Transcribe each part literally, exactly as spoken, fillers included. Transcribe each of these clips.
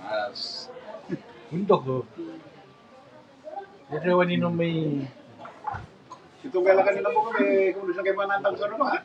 Mas, Undoko. Ito kaya laka ni na boka me kau sa kaya mana tang sa nama.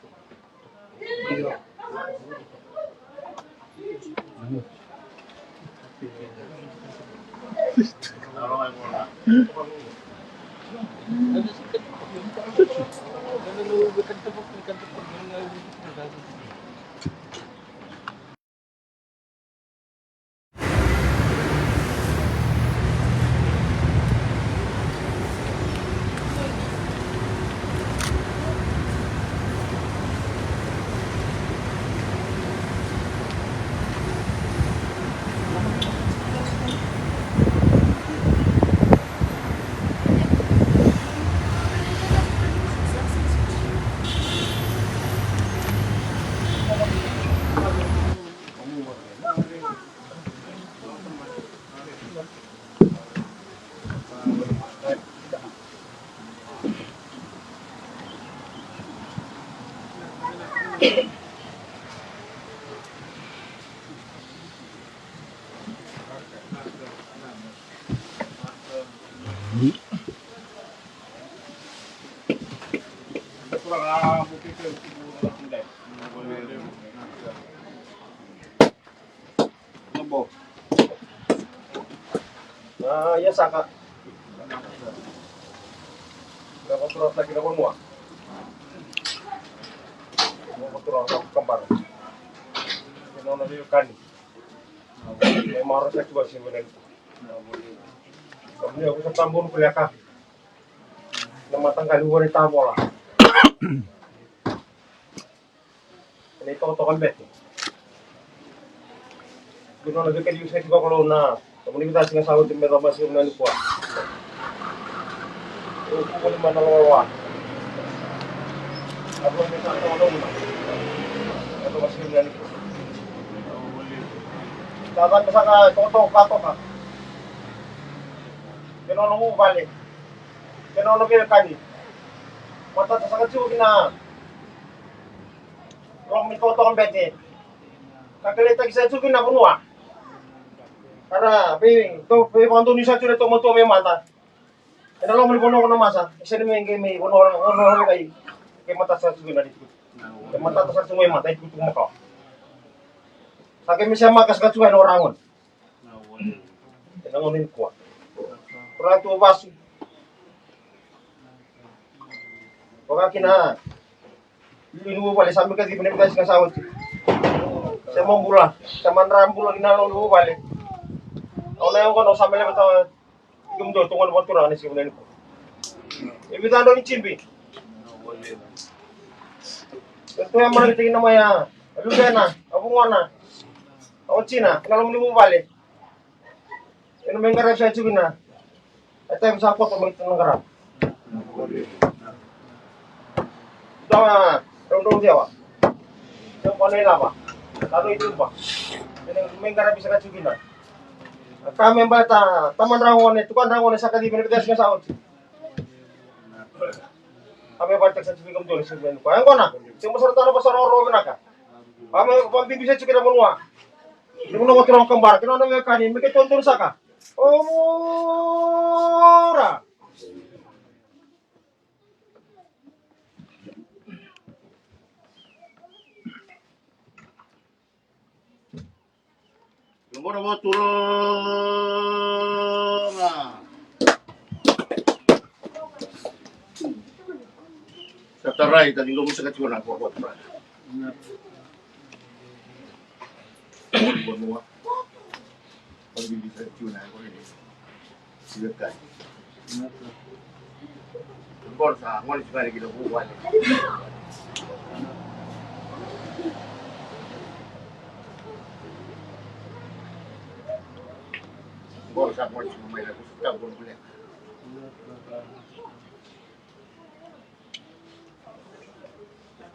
Ia saka. Ka vakaturagataki na vanua. Vakaturagataki kabara. Kei na nona veiwekani. Me marautaki vasi mai na liku. Kemuni au sa tabonu koleka. Na mataqali vua ni tavola. Ena itokatoka bete. Kei na nona veikaliu seti vakalou na, kemuni vica siga sa oti me yacova siga vinaka nikua. Au kukuli mai na loloa. A vua me sa toka na una. Me yacova siga vinaka nikua. Sa cabe saka tokatoka ka toka. Kei na nona vuvale. Kei na nona veiwekani. Matata saka tiko kina. Loma ni tokatoka bete. Ka keleitaki sa tiko kina vanua. Ka ra vei, vei vakadonui sa tiko na tomatua mai mata. Ena loma ni vanua ko na masa. E sega ni me qai mai vanua, vanua, vanua qai. Ke matata sa tiko kina. Ke matata sa tiko mai mata, e tukutuku makawa. Sa ke me semaka saka tiko ena oragona. Ena gauna nikua. Ratu o vasu. Vaka kina. Liu ni vuvale sa me kacivi na vica siga sa oti. Sa ma bula, sa ma dra bula kina liu ni vuvale. Au na yaqona au sa me leveta. Kemudou tugona vakaturaga na siga vinaka nikua. E vica dau ni jibi. E tu ya marautaki na mai a. A luvena, a vugona. A watina, kei na loma ni vuvale. Ena mai qaravi sa tiko kina. E taimi sa koto mai tiko na qaravi. Dua, draudrau cewa. Dua ko na ilava. Sa dua i tuba. Ena mai qaravi sa ka tiko kina. A ka me baleta tama dragone, tuka dragone sa kacivi ena vica siga sa oti. A me baleta sa tiko kina dua na siga vinaka. Koya gona, se mo sara tana vasa roro vinaka. A me vabibi sa tiko kina vanua. Ni vanua vakaturaga kabara, kei na nona veiwekani, me keitou donu saka. Ora. Lomona vakaturaga. Sa tarai, tani lomu saka tiko na vakaturaga. Vanua. Au bibi sa tiko na yaqona ni siga tani. Qo sa gone tiko yani ki na vuvale. Qo sa gone tiko mai na kusa tabu na kuleka.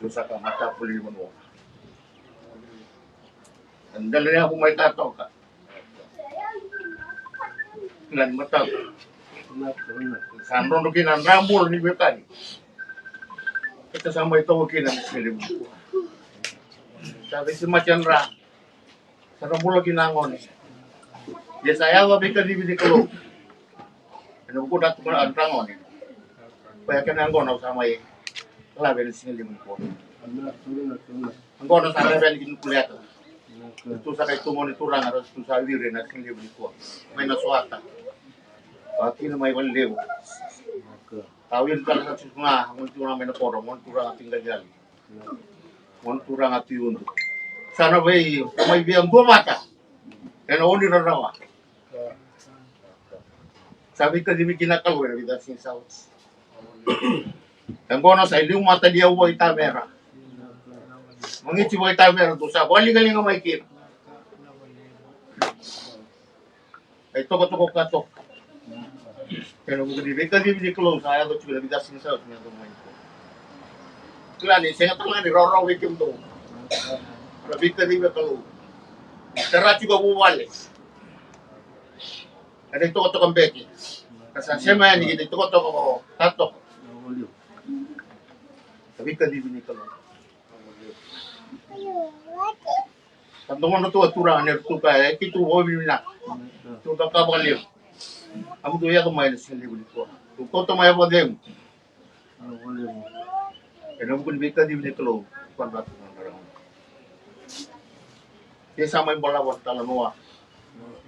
Tu saka matapuli ni vanua. Dela ni yavu mai ka toka. Na ni mataka. Sa drodro kina na dra bula ni vekani. Keta sa mai toka kina na sele. Sa veisemati na dra. Sa ra bula kina na gone. Ia sa yaco a veikacivi ni Kalou. Ena vuku dra tu na dra gone. Koya kena yaqona au sa mai lave ena siga levu nikua. Yaqona sa lave yani ki Nukuleata. Tu sa kai tu gone turaga ra tu sa viri ena siga levu nikua. Mai na soata. Vakina mai Valelevu. Au iri tale sa tu ga gone turaga mai na koro, gone turaga Tiqaliali. Gone turaga Tui Udu. Sa na vei mai via dua vata. Ena oni rarawa. Sa veikacivi kina na Kalou ena vica siga sa oti. Yaqona sa i liu mata ni au vakaitamera. Magiti vakaitamera tu sa valigaliga mai kina. Ai tokatoka ka toka. Ena vuku ni veikacivi ni Kalou sa yaco tiko ena vica siga sa oti ni yaco mai. Kila ni sega tale ga ni rawarawa vei kemudou. Na veikacivi ni Kalou. Tara tiko a vuvale. Ena itokatoka beke. Ka sa sema yani ki na itokatoka ko ka toka. Na veikacivi ni Kalou. Ka dogonoa tu a turaga ni ra tu kaya e keitou vakavinavinaka. Tu ka ka vakalevu. A mudu yaco mai na siga levu nikua. Tu kauta mai a vakacegu. Ena vuku ni veikacivi ni Kalou. Kua na ratu na raraga. Ke sa mai balavu na talanoa.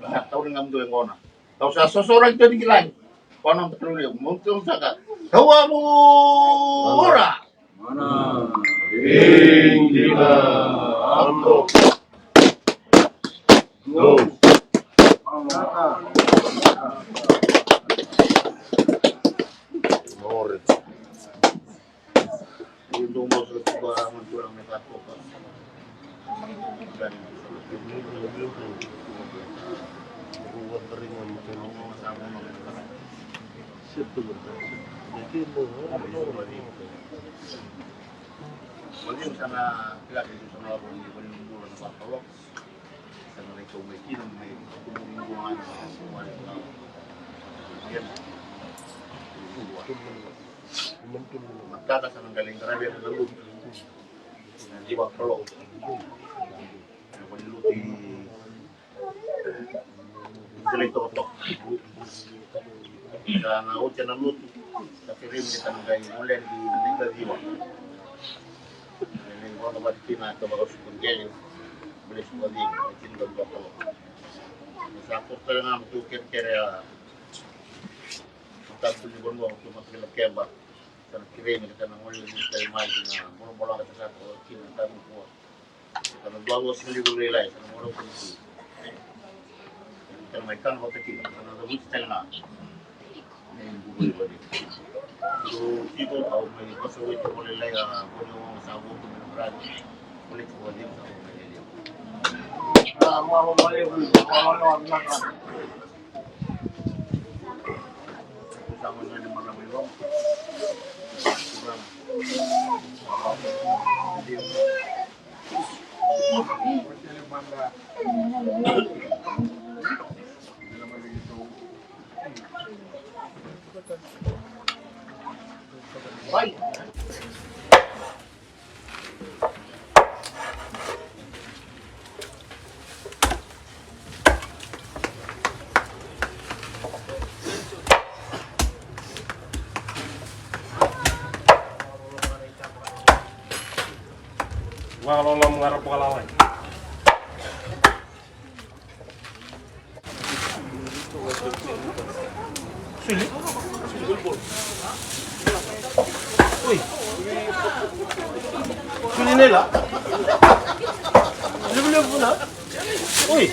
Na tauri ga mudu yaqona. Kau sa sosoraki tu ni kilai. Kua na tauri levu. Mudu saka. Kau a vura. Mana. Ei, dina. Ando. Dos. Ore. Sa na kilaka tu sa na lako ni vale ni bula na vakaloko. Sa na lai kau mai kina mai kumuni bula na vale na. Mataka sa na qai lai qaravi na lotu. Na vakaloko. Na vale lotu. Sa na oti na lotu, sa kerei me sa na qai gole yani ki na ikaciwa. Ni gauna vata kina ka vakasuka qele, me lesu vakacivi, me tini ka vakalo. Sa koto tale ga me tu kerekere a mataqali vanua, me tu matakila keba. Sa na kerei me sa na gole yani tale mai ki na bolabolaga sa sa kina tale mai kua. Sa na dua na siga levu lailai, sa na mora kua ni tu. Sa na mai kana vata kina, sa na cavuti tale ga. Ni bubului vale. So, tiko au mai vasa wai tiko lailai, a, vone o sa votu mai na bradi. Vale tiko vale, sa votu mai lailai. A, mama malevu, mama mama mama. Sa mai na ni mana mai lo. Vakaloloma ga ra vakalalai. Suli. Oi. Suli nei la. Levulevu na. Oi.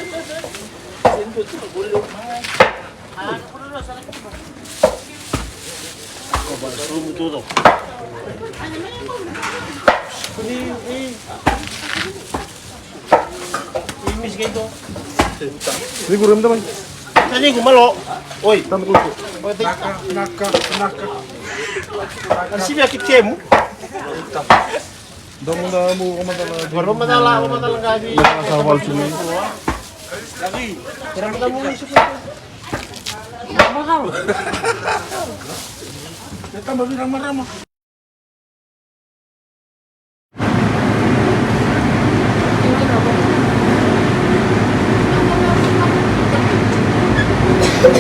Ni guru em tamai. Taniku, malo. Oi. Naka, naka, naka. Sivia ki temu. Domo da mu ko matala. Waro matala, waro matala gavi. Sa wal tu. Gavi. Kira matala mu ni suku. Matala. Kita mau bilang marama. Hi.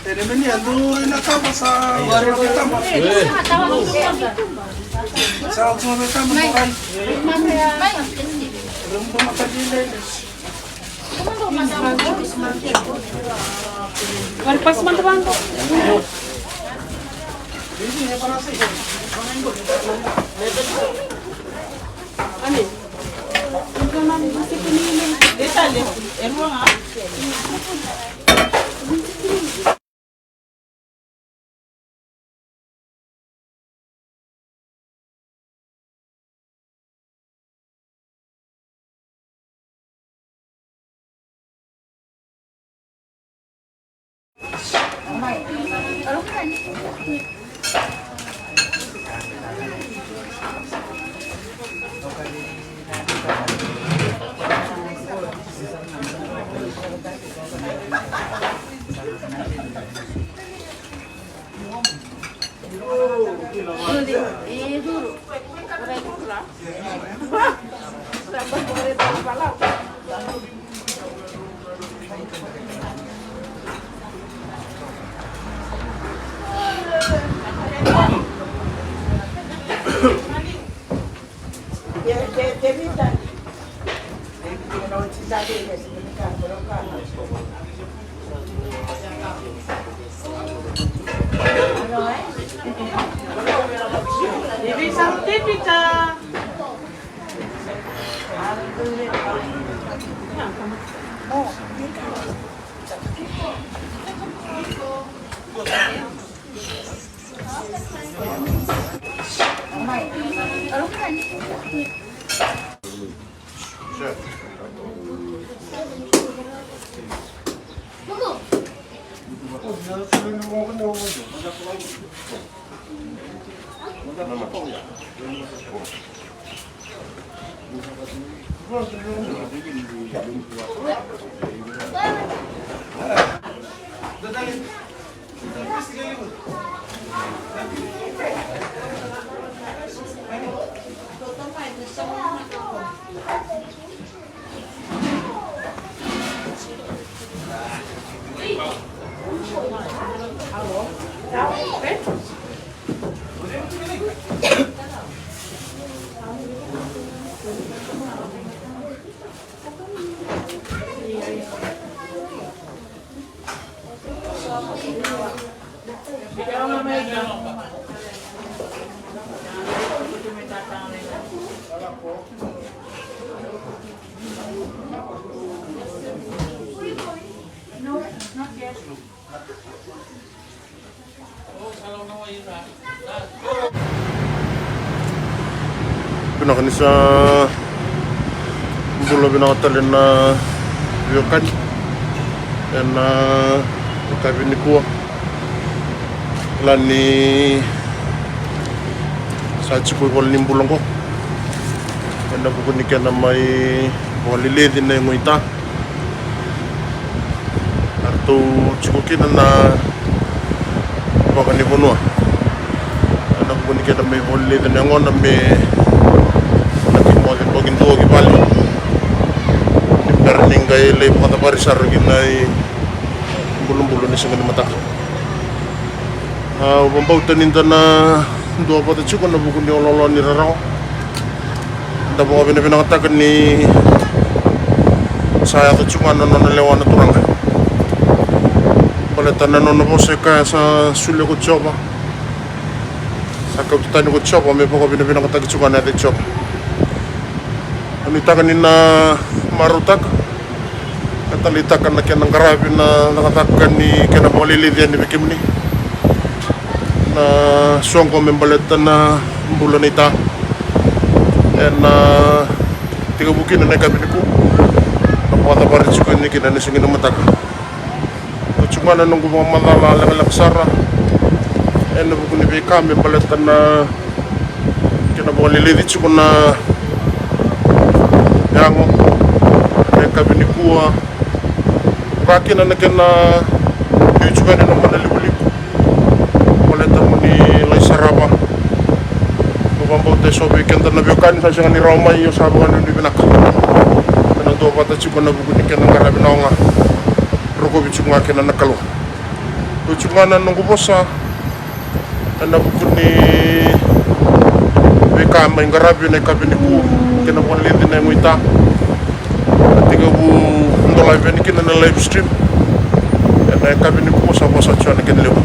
Ere meni andu ina taba sa wari ina taba. Sa watu na taba sa wari. Rumbu makadile. Wari pas mantu bantu. Ani. Vinaka ni sa bula vinaka tale na veiwekani ena yakavi nikua. Kila ni sa tiko i valenibula oqo ena vuku ni kena mai vakaleleci na yago i Ta. Eratou tiko kina na vakanivanua ena vuku ni kena mai vakaleleci na yagona me na kimoce toki dua ki vale ni bera ni qai lai vakacavari sara kina i bulubulu ni siga ni mataka. Au vakabauta ni da na duavata tiko ena vuku ni oloolo ni rarawa. Da vakavinavinakataka ni sa yaco tiko ga na nona lewa na Turaga. Baleta na nona vosa e kaya sa solia ko Jiova, sa kauta tani ko Jiova me vakavinavinakataki tiko ga na yaca i Jiova. Au nuitaka ni na marautaka ka taleitaka na kena qaravi na cakacaka ni kena vakaleleci yani vei kemuni na soqo me baleta na bula ni ta ena tekivu kina na yakavi nikua, na vakacavari tiko yani kina na siga ni mataka. Tiko ga na noqu vakamacala lekaleka sara ena vuku ni veika me baleta na kena vakaleleci tiko na yago ena yakavi nikua. Vaka kina na kena biu tiko yani na mana livaliva. Baleta mo ni lai sarava. Au vakabauta eso vei keda na veiwekani sa sega ni rawa mai, io sa vakanuinui vinaka. Ena duavata tiko ena vuku ni kena qaravi na oga. Rokovi tiko ga kina na Kalou. Dou tiko ga na noqu vosa ena vuku ni veika mai qaravi ena yakavi nikua kei na vakaleleci na yago i ta. Na tekivu dolavi yani kina na live stream ena yakavi nikua, sa vosa tiko na kena levu.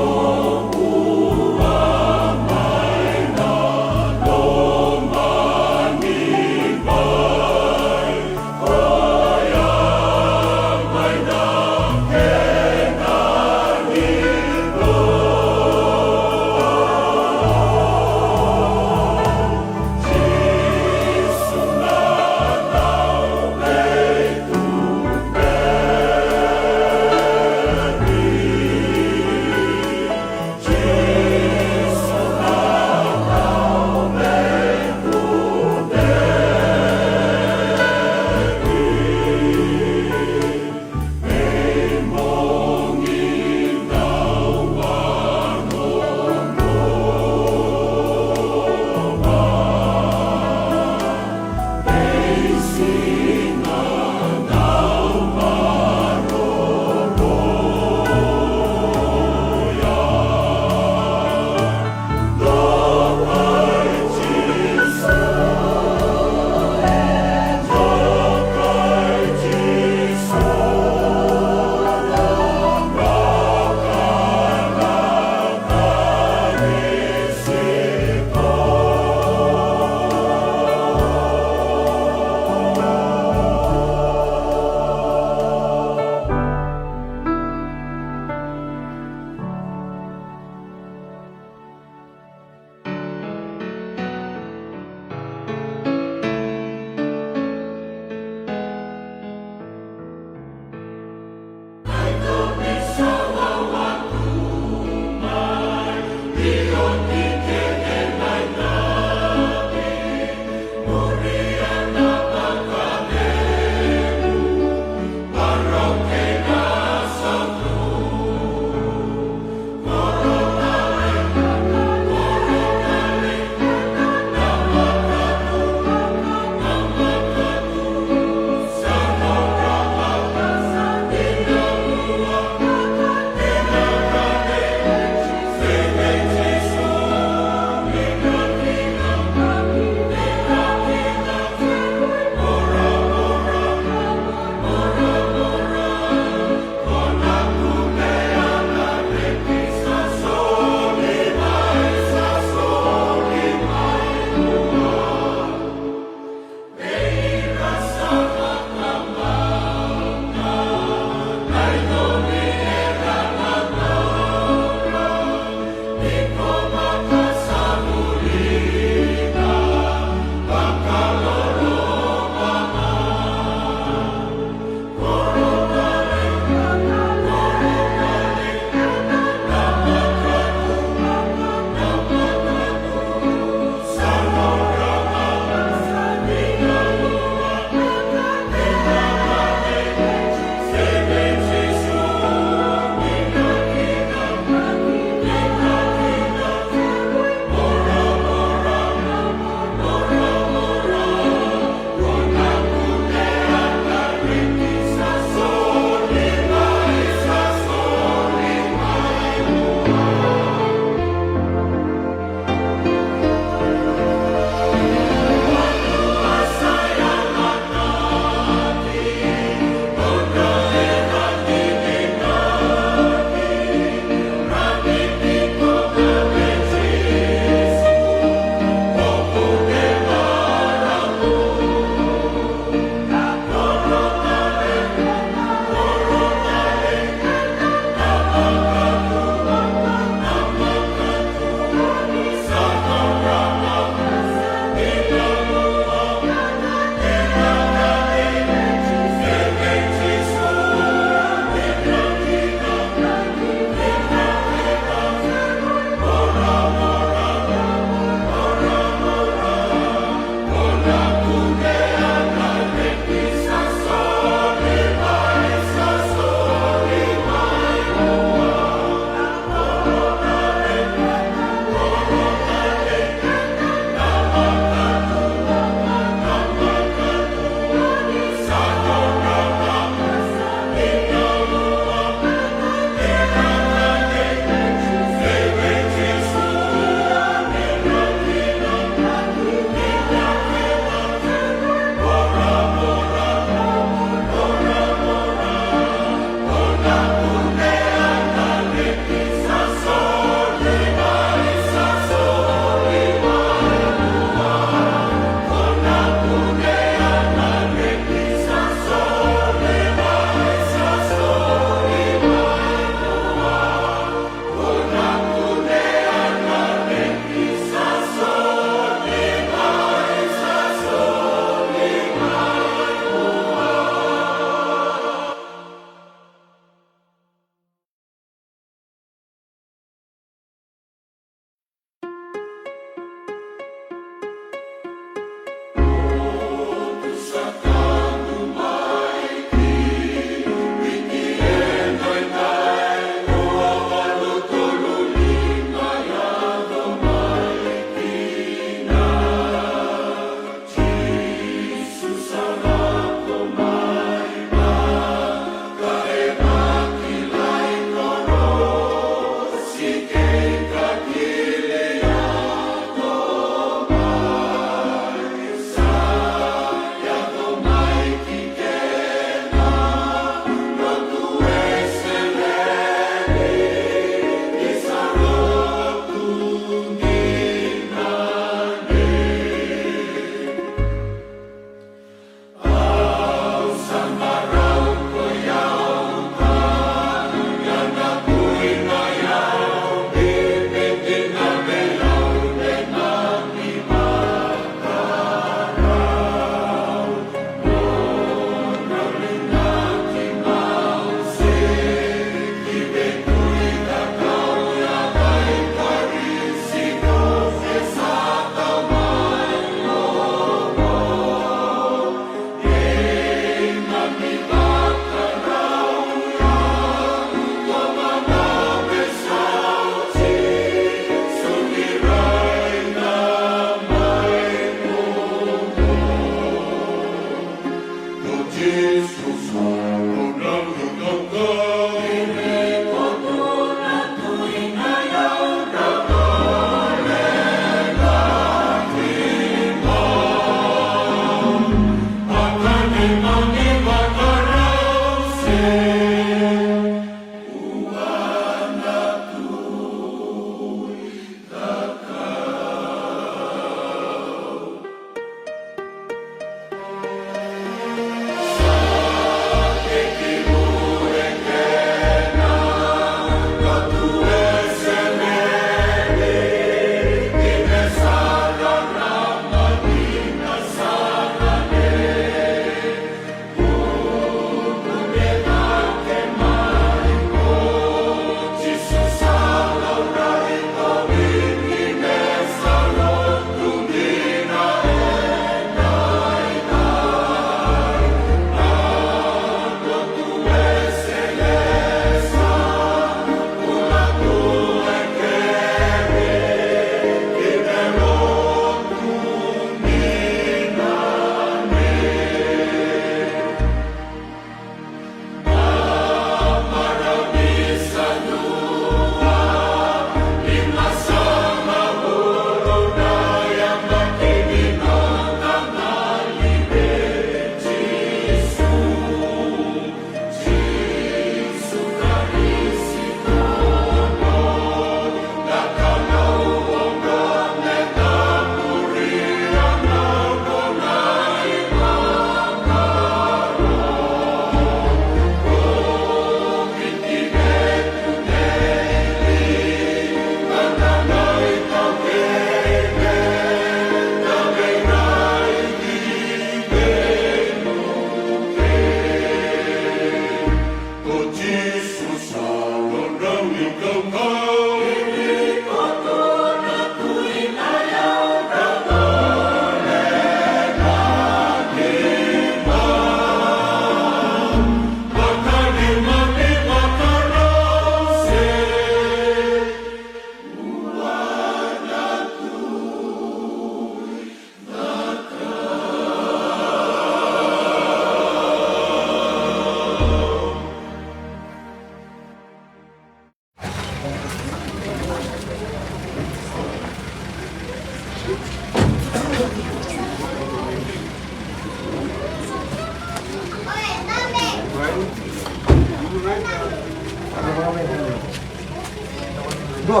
Dua.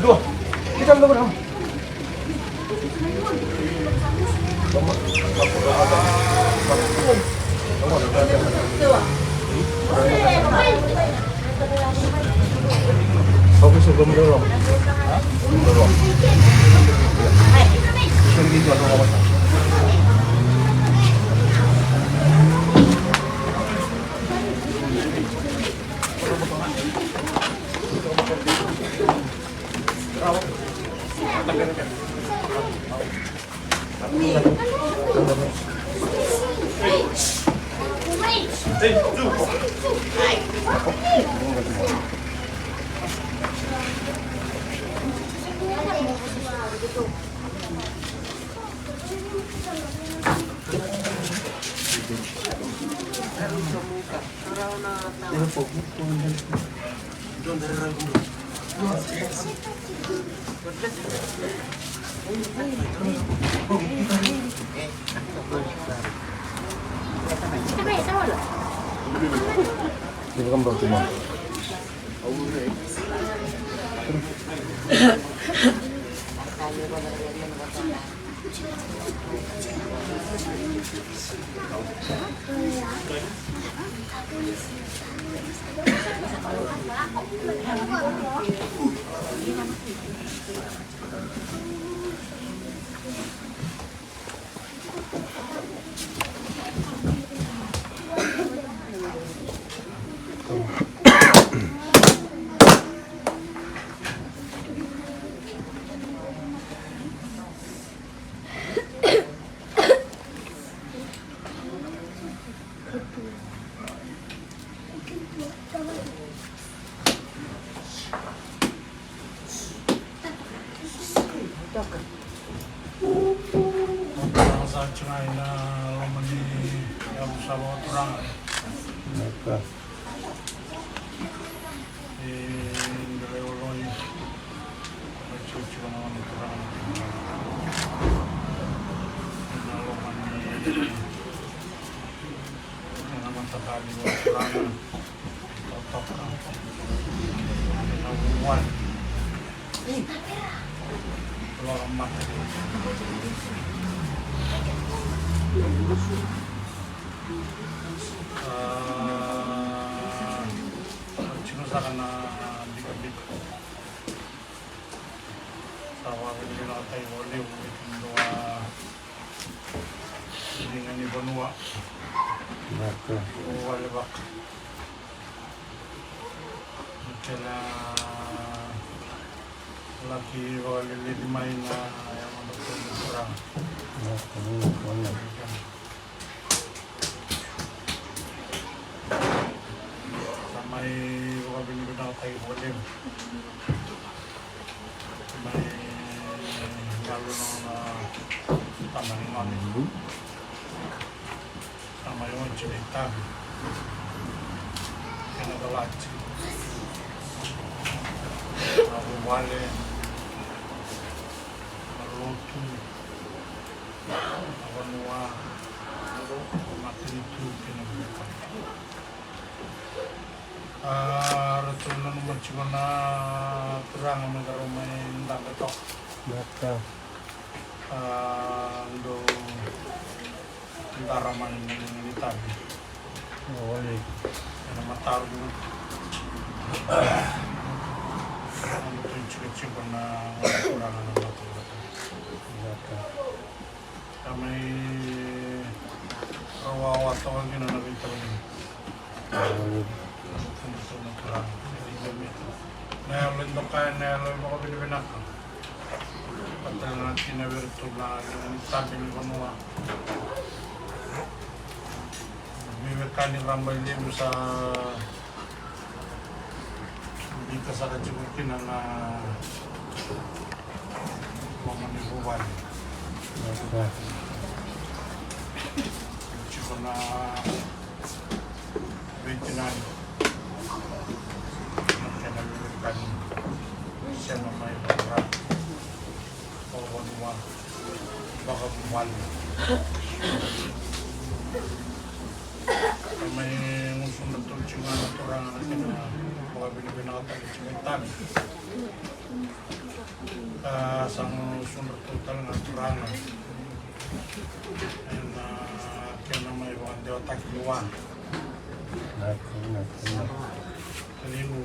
Dua. Kita dua. Sa tiko ena loma ni yabusala o Turaga. E dela ioloi. Ena tiko na Gone Turaga ena loma ni, ena mataqali o Turaga. Totoka. Ena vuvale. Lora mata. A, tiko saka na bikabika. Sa vakavinavinakataki vakalevu vei kemudou a liga ni vanua. Vinaka. Vuvale vaka. Na kena laki vakaleleci mai na yaloda ko na Turaga. Vinaka, vinaka, vinaka. Sa mai vakavinavinakataki vakalevu. Mai galu na nona tama ni gone. Sa mai oti na itavi. Kena calati. Na vuvale. Na lotu. Na vanua, na matanitu kei na veiwekani. A, ratou nanuma tiko na turaga me da rau mai dabe toka. Vinaka. A, dou dara mai ni, ni tavi. Ena mataru. Ena tu tikotiko na turaga na mataru. Vinaka. Ka mai rawa toka kina na veitavani. Na yalo e doka, na yalo e vakavinavinaka. Vata na tina vei iratou na liga ni tabi ni vanua. Veiwekani raba e levu sa biuta saka tiko kina na loma ni vuvale. Tiko na veitinani. Na kena veiwekani sema mai vaka. Vakavanua, vakavuvale. Ka mai gusu na tolu tiko ga na turaga na kena vakavinavinakataki tiko e tabi. Ka sa gusudra tu tale ga na Turaga ena kena mai vakadewataki ni wa. Vinaka, vinaka. Ka liu.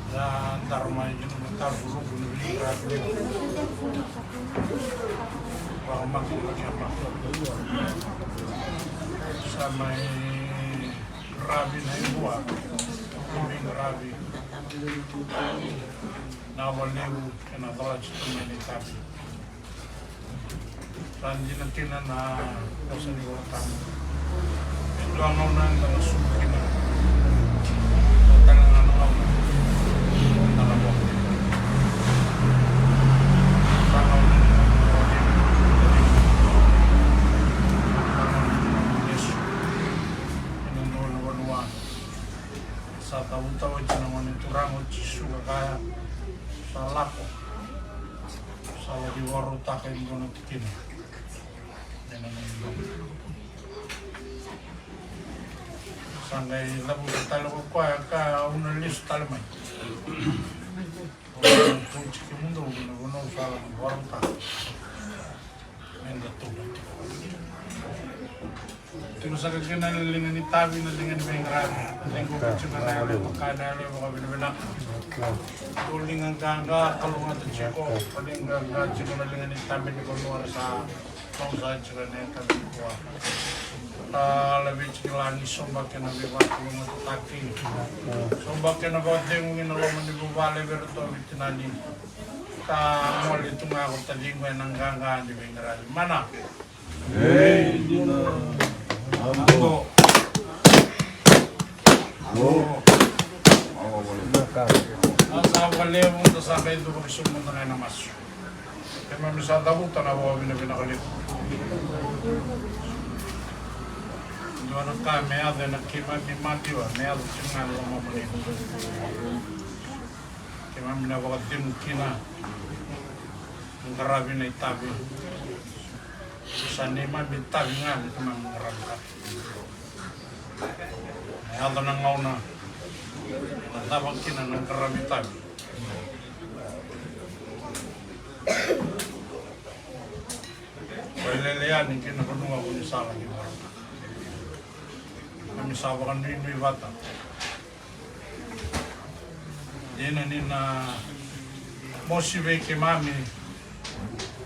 Sa dara mai kina na taruruku ni veiqaravi. Vakamakina na kena sa mai ravi na ivua ni veiqaravi. Na vakalevu ena colati tu mai na itavi. Sa dina kina na vosa ni Vola Tabu. E dua gauna eda na sucu kina. Sa tale ga na gauna eda na vo. Sa gauna ni gauna ni Iesu ena dua na vanua. Sa cavuta oti na Gone Turaga o Jisu ka kaya, sa lako. Sa laki vakarautaka e dua na tikina. Ena nona domo. Sa qai cavuta tale ko koya ka au na lesu tale mai. Au na kauti kemudou ki na vanua au sa laki vakarautaka. Meda tu na tiko. Tiko saka kina na liga ni tavi, na liga ni veiqaravi. Liga ko tiko na yalo, ka na yalo vakavinavinaka. Ko liga qaqa, kalougata tiko, ko liga qaqa tiko na liga ni tavi ni vanua ra sa, sa tiko na tavi ni kua. Ka laveti ki lagi, soba kena veivakalougatataki. Soba kena vakacegu ki na loma ni vuvale vei iratou na veitinani. Ka gole tu ga ko taciqu ena qaqa ni veiqaravi. Mana. Ei, dina. Ado. Ado. Ado. Sa sa vakalevu, da sa qai cuva ki sobu mada ga ena masu. Keimami sa cavuta na vakavinavinaka levu. Dua na ka me yaco ena keimami maliwa, me yaco tiko ga ena lomamuni. Keimami na vakacegu kina, na qaravi na itavi. Sa neimami itavi ga me keimami qaravi ka. Na yaco na gauna na cava kina na qaravi itavi. Vailele yani kina vanua ko ni sa laki qaravi. Keimami sa vakanuinui vata. Dina ni na mosi vei keimami,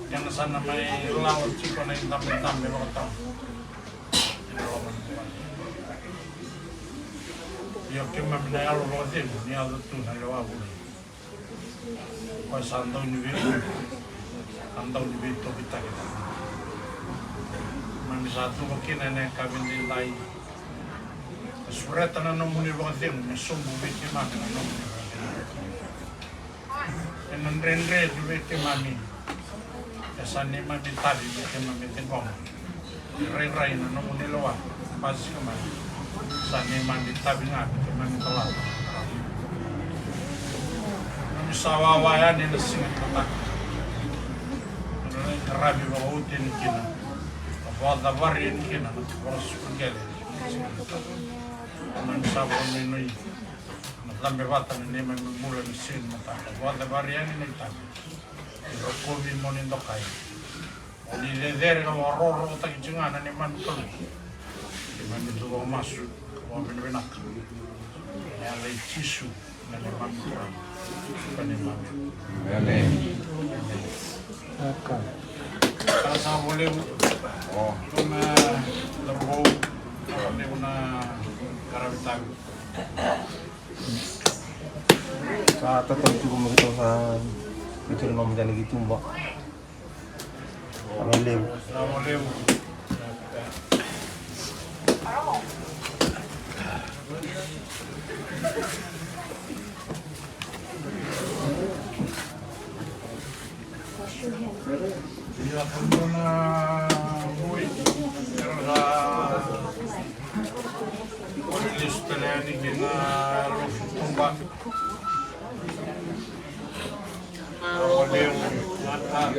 kena sa na mai lawa tiko na idabedabe vakatabu. Ena loma ni vuvale. Ia keimami na yalo vakacegu ni yaco tu na lewa vuli. Koya sa dau ni vei, sa dau ni veitokitaki. Keimami sa cuva kina ena yakavi edaidai. Ka sureta na nomuni vakacegu me sobu vei keimami na nomuni vakacegu. Ena dredre tu vei keimami. E sa neimami itavi me keimami ciqoma. Rairai na nomuni lewa, basika mai. Sa neimami itavi ga me keimami calata. Keimami sa wawa yani ena siga ni mataka. Ena qaravi vakaoti yani kina. Vakacavari yani kina na vakasuka qele. Keimami sa vakanuinui na cabe vata na neimami bula ena siga ni mataka. Vakacavari yani na itavi. Ni rokovi mo ni dokai. Mo ni cecere ka vakarokorokotaki tiko ga na neimami Kalou. Keimami tu vakamasu ka vakavinavinaka. Ena yaca i Jisu. Emeni. Ka sa vo levu. Dua na cauravou, sa vo levu na qaravi tavi. Sa tatau tiko me keitou sa keitou na nomu jani ki tuba. Sa vo levu. Sa vo levu. Ia, ka dua na boi era sa lesu tale yani ki na lofu tuba. Rau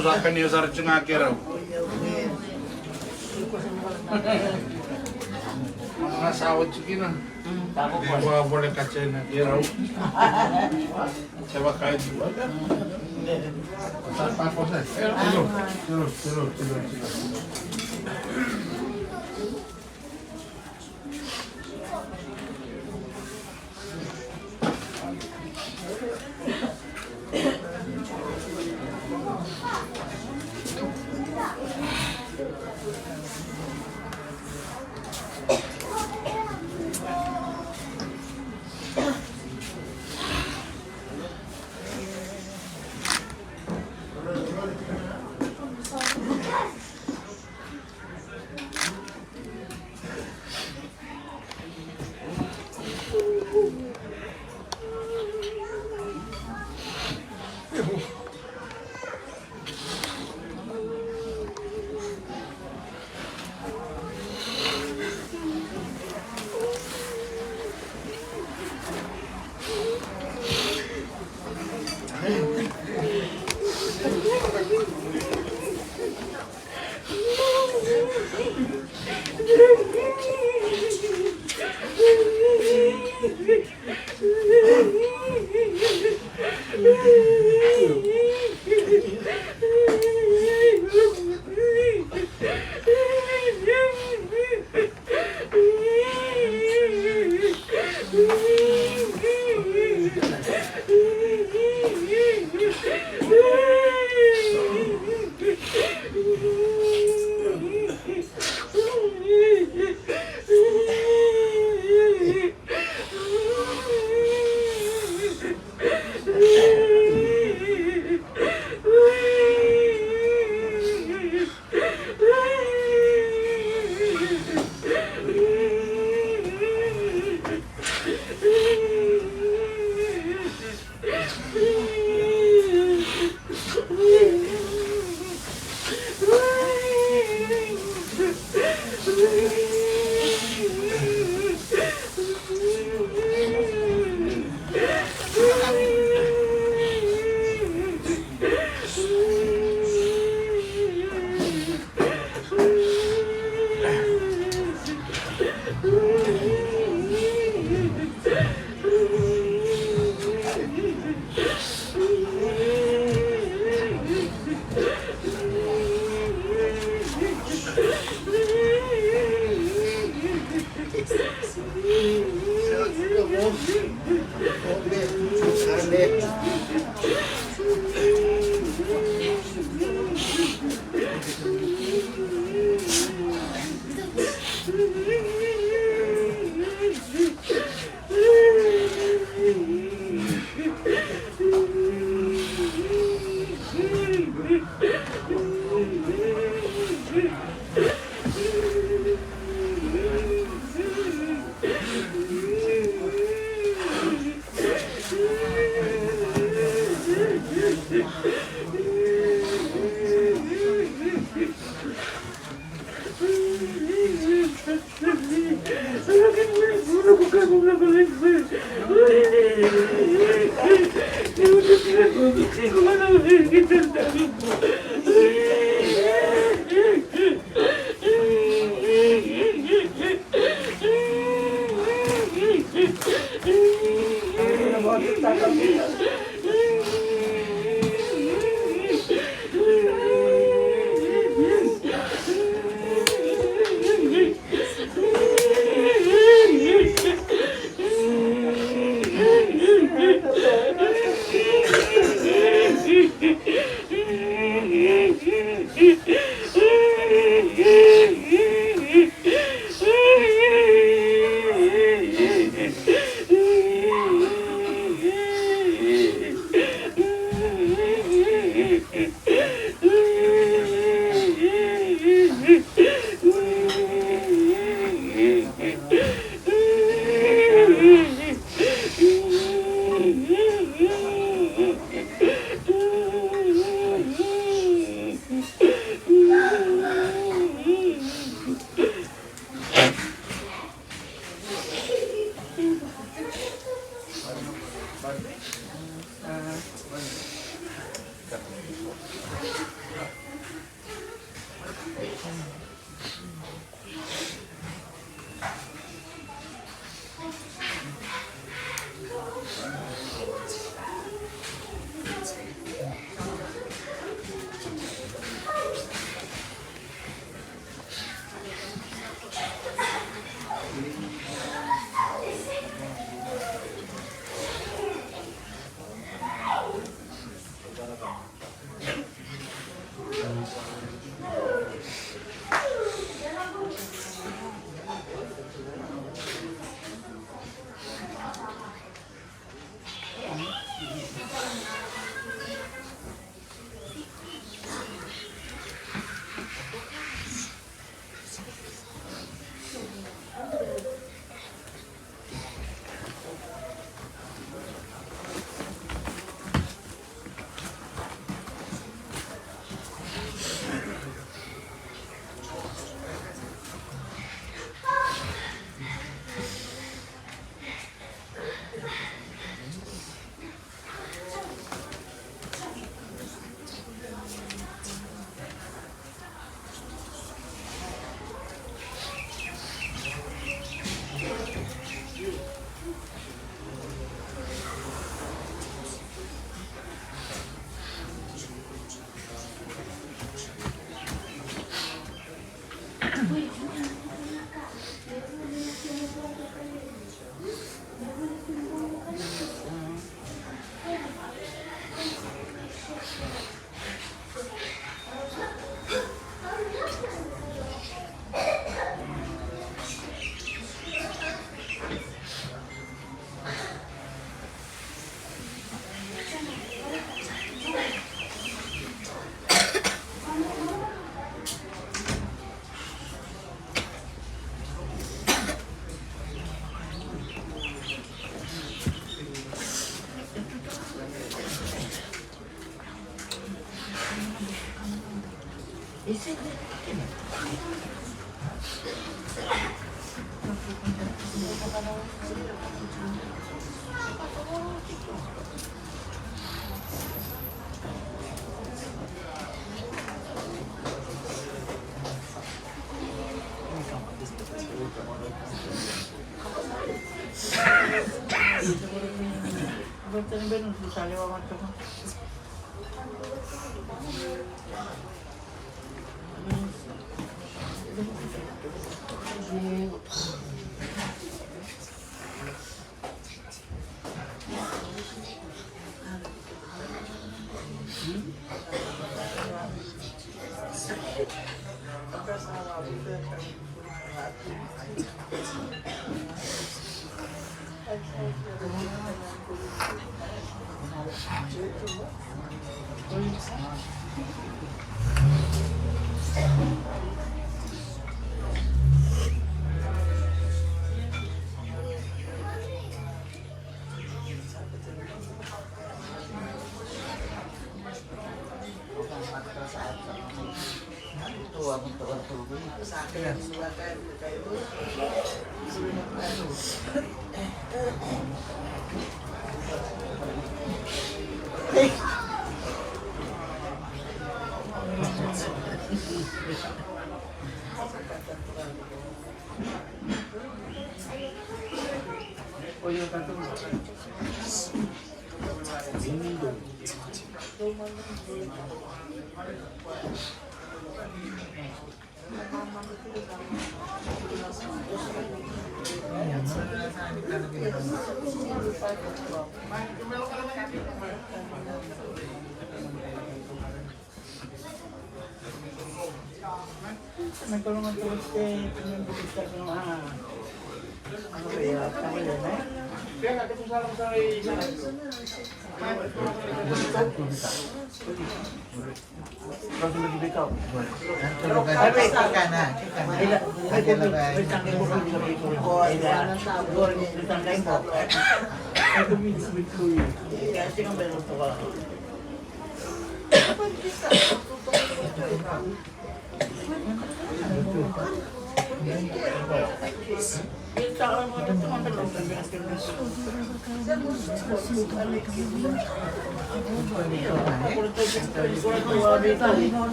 sa kania sara tiko ga kei rau. Ga sa oti kina. Dua voleka tena kei rau. Se vaka e dua. Sa tako sa. Tiro, tiro, tiro, tiro, tiro.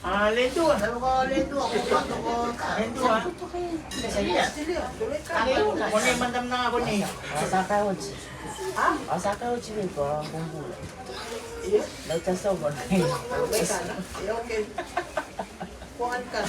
A, le dua. Le dua. Kone mada na kone. Sa ka oti. A? Sa ka oti vei ko bubula. Io. Lau ta sa kone. Io, okay. Ko an ka.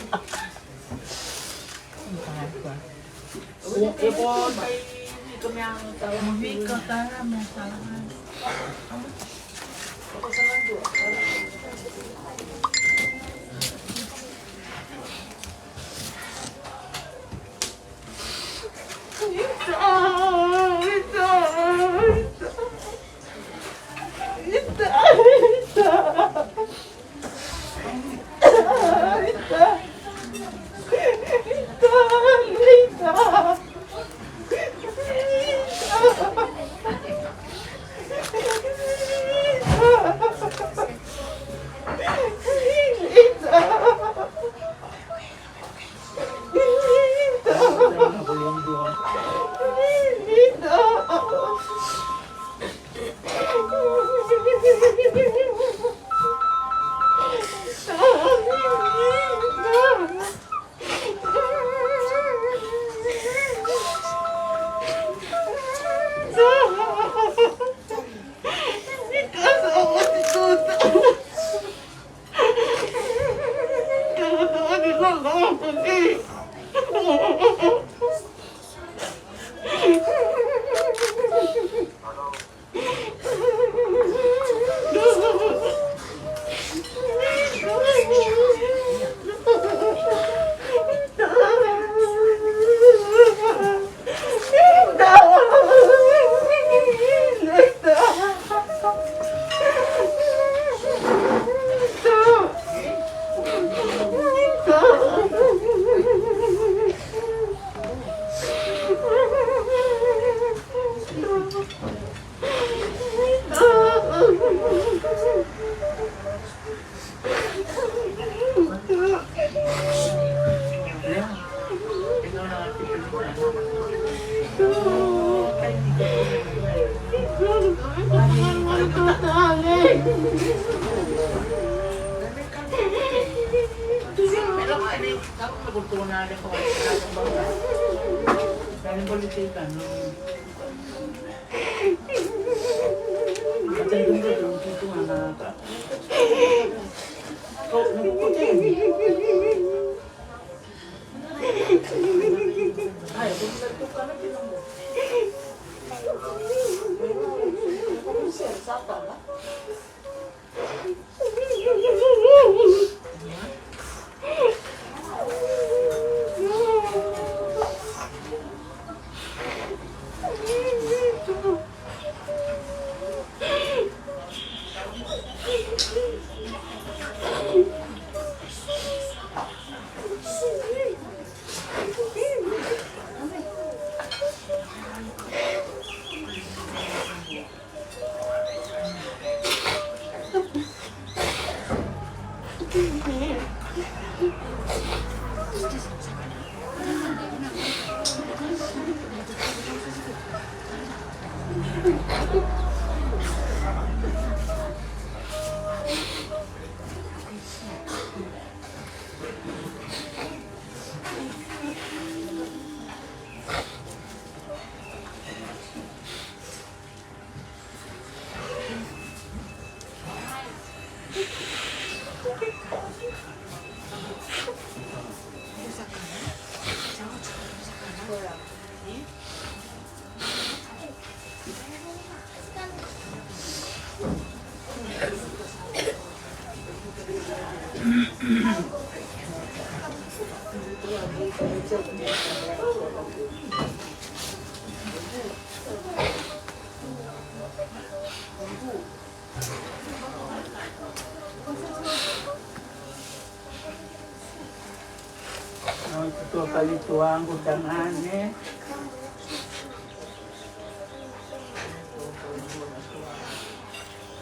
Au tu kalitu angu tagane.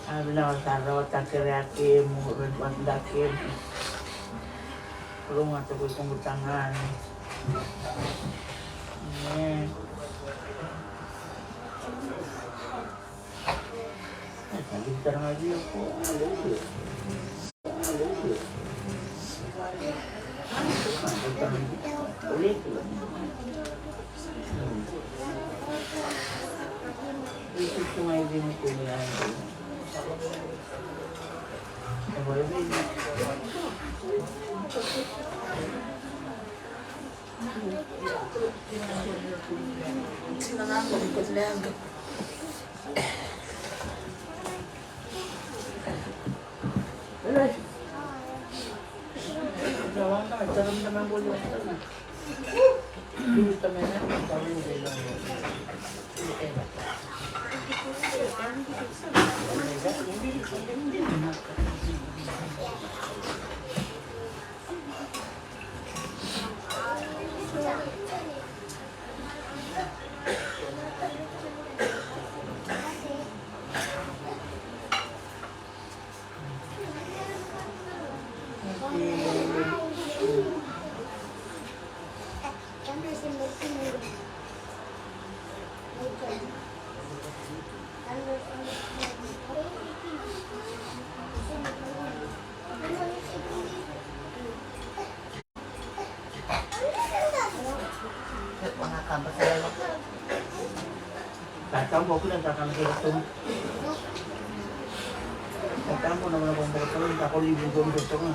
A vinaka sara o takere a kemu, o vinaka kemu. Rogoca ko i kogu tagane. Ne. E, sa liu tara ga vei au ko. Tatamu, au kila ni kakana kei ratou. Tatamu, na vanua vakabauta ni kakau livi ni komi ratou ga.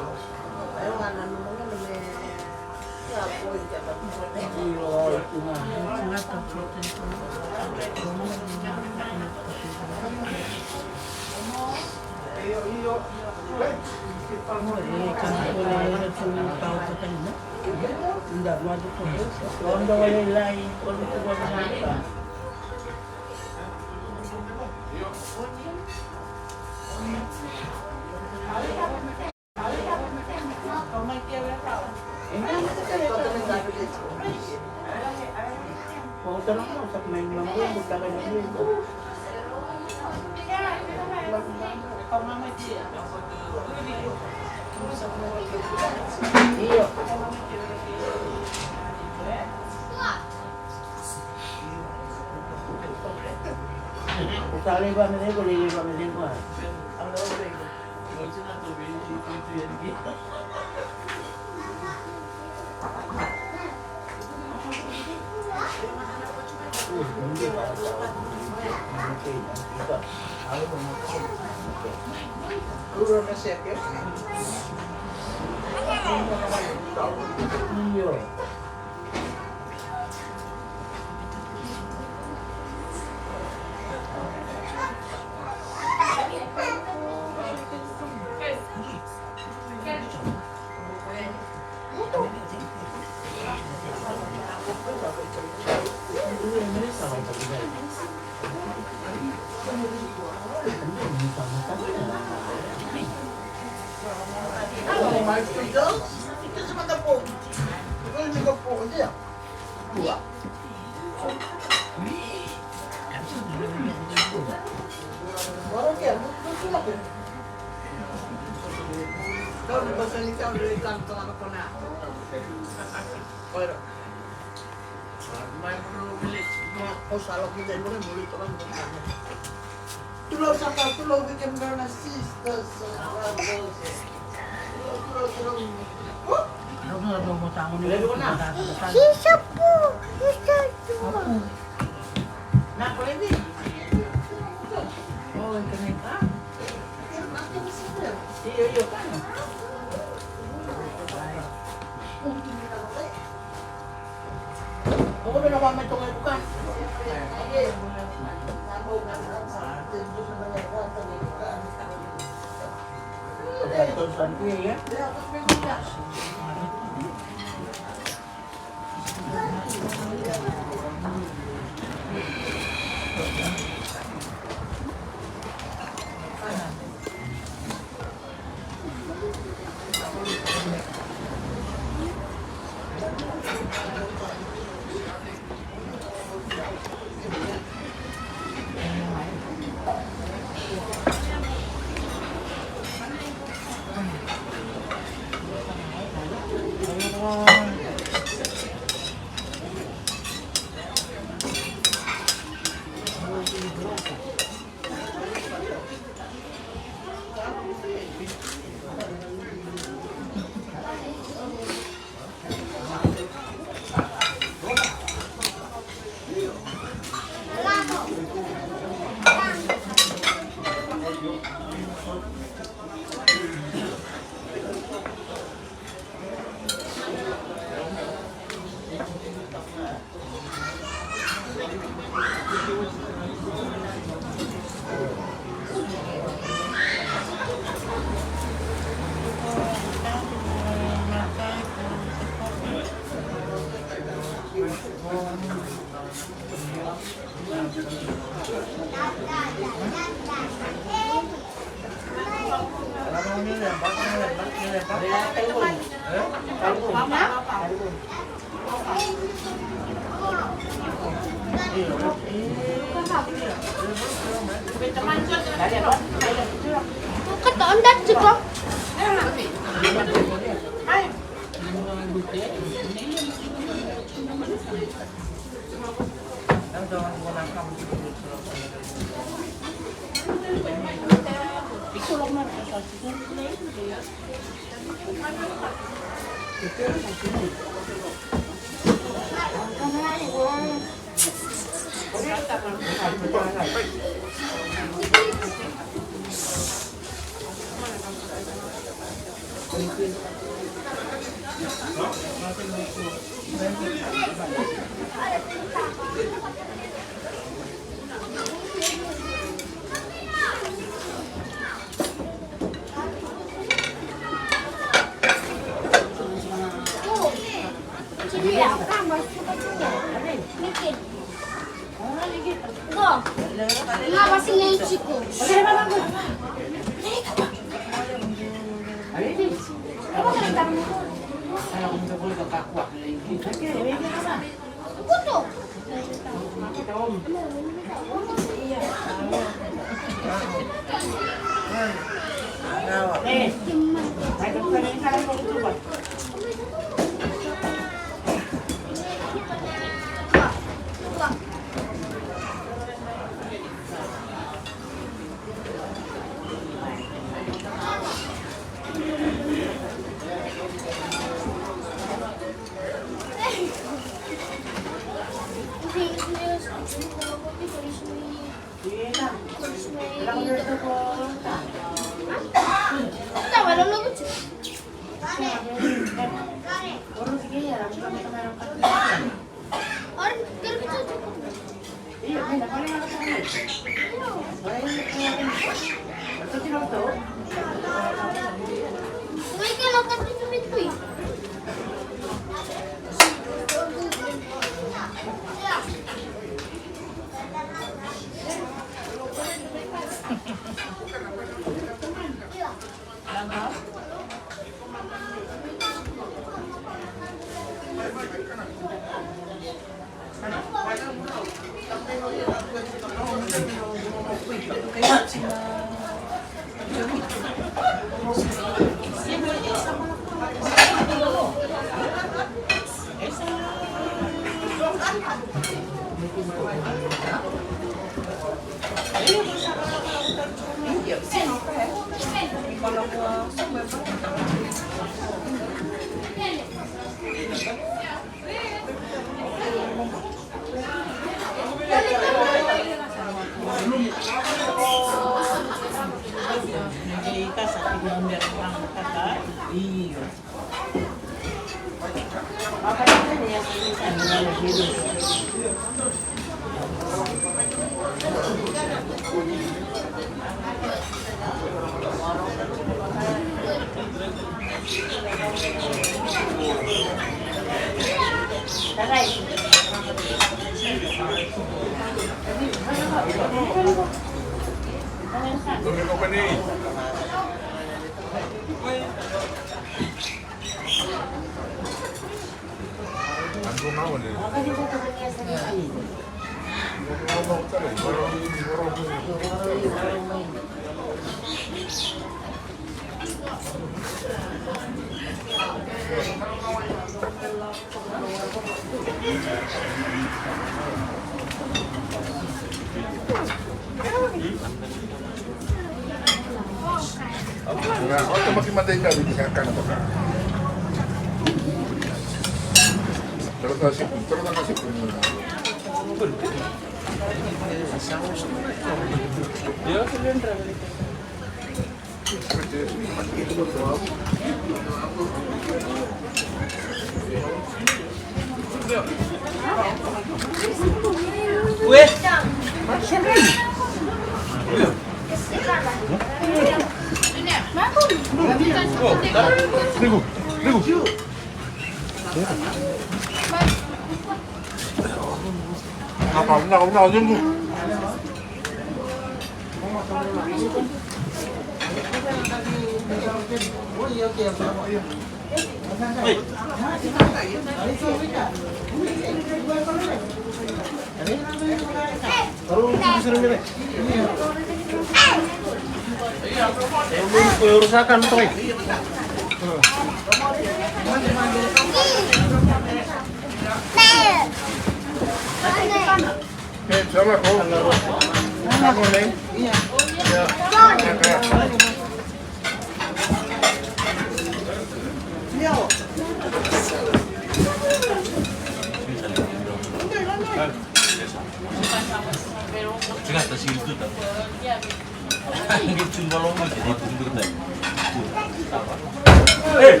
Ei,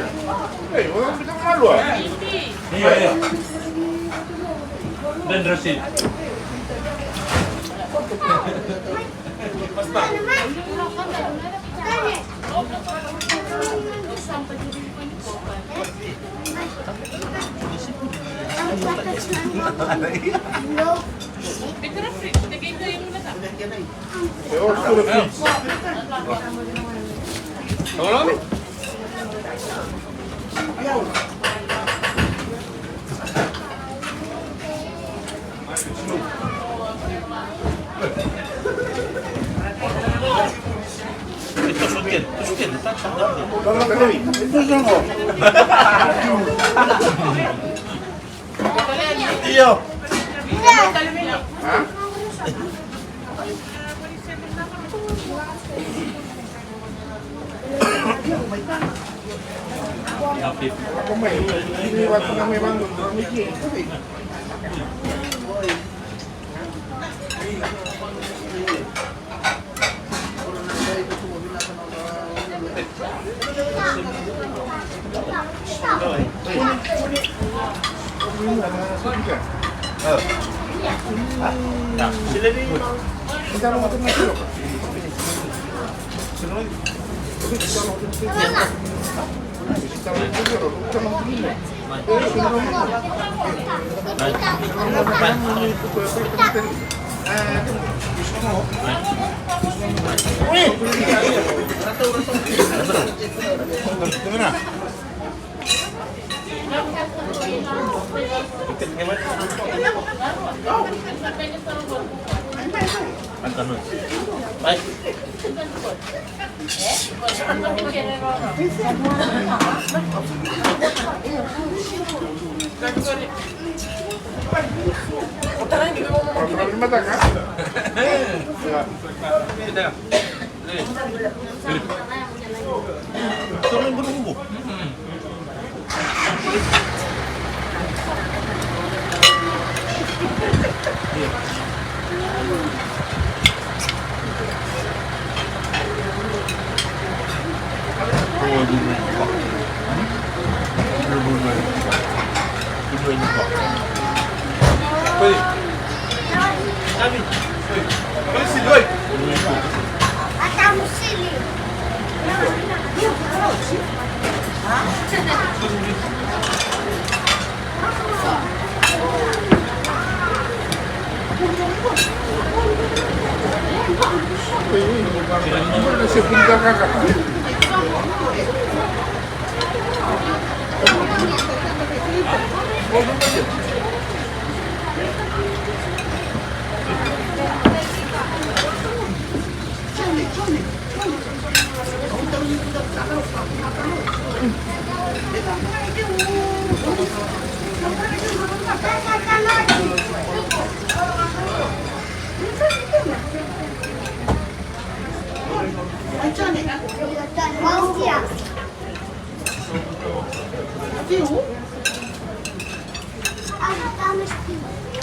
ei, o fica malua. Io, io. Dentro sì. Io.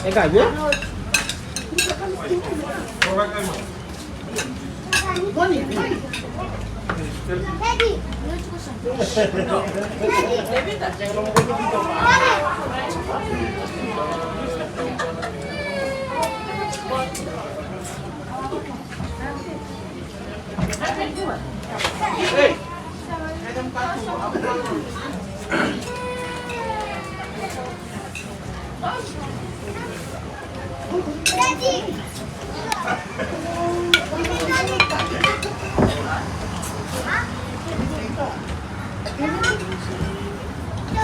E ka via?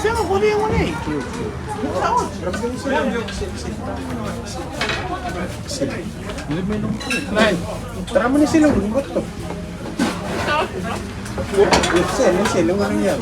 Sega ko vei gone. Nai, tara mani sila gone. Sele, sele, gone ya.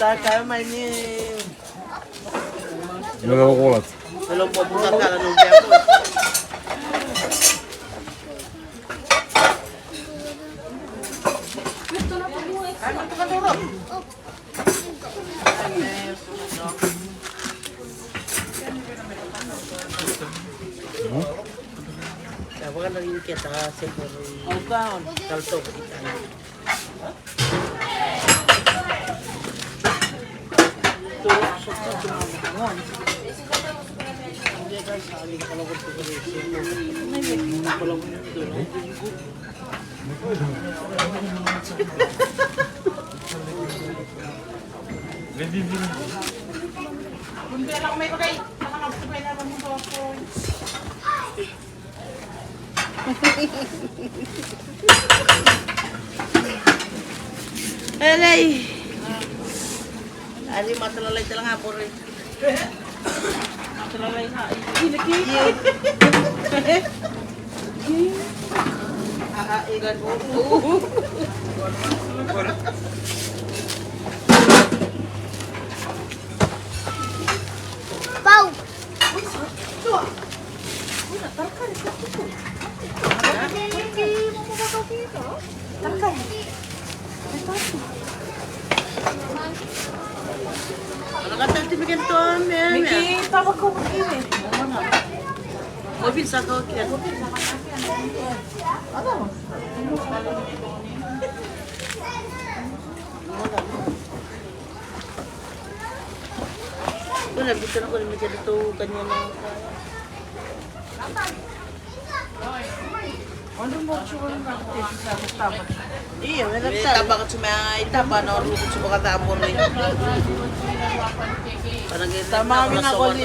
Sa kaya mai ni. Mera kola. Mera kola. Elei. Ali mata lalai tale ga bore. Mata lalai ga. Io. Pau. Tabaka tu mai, tabaka na oru tu vakacabo ni. Tamami na koli.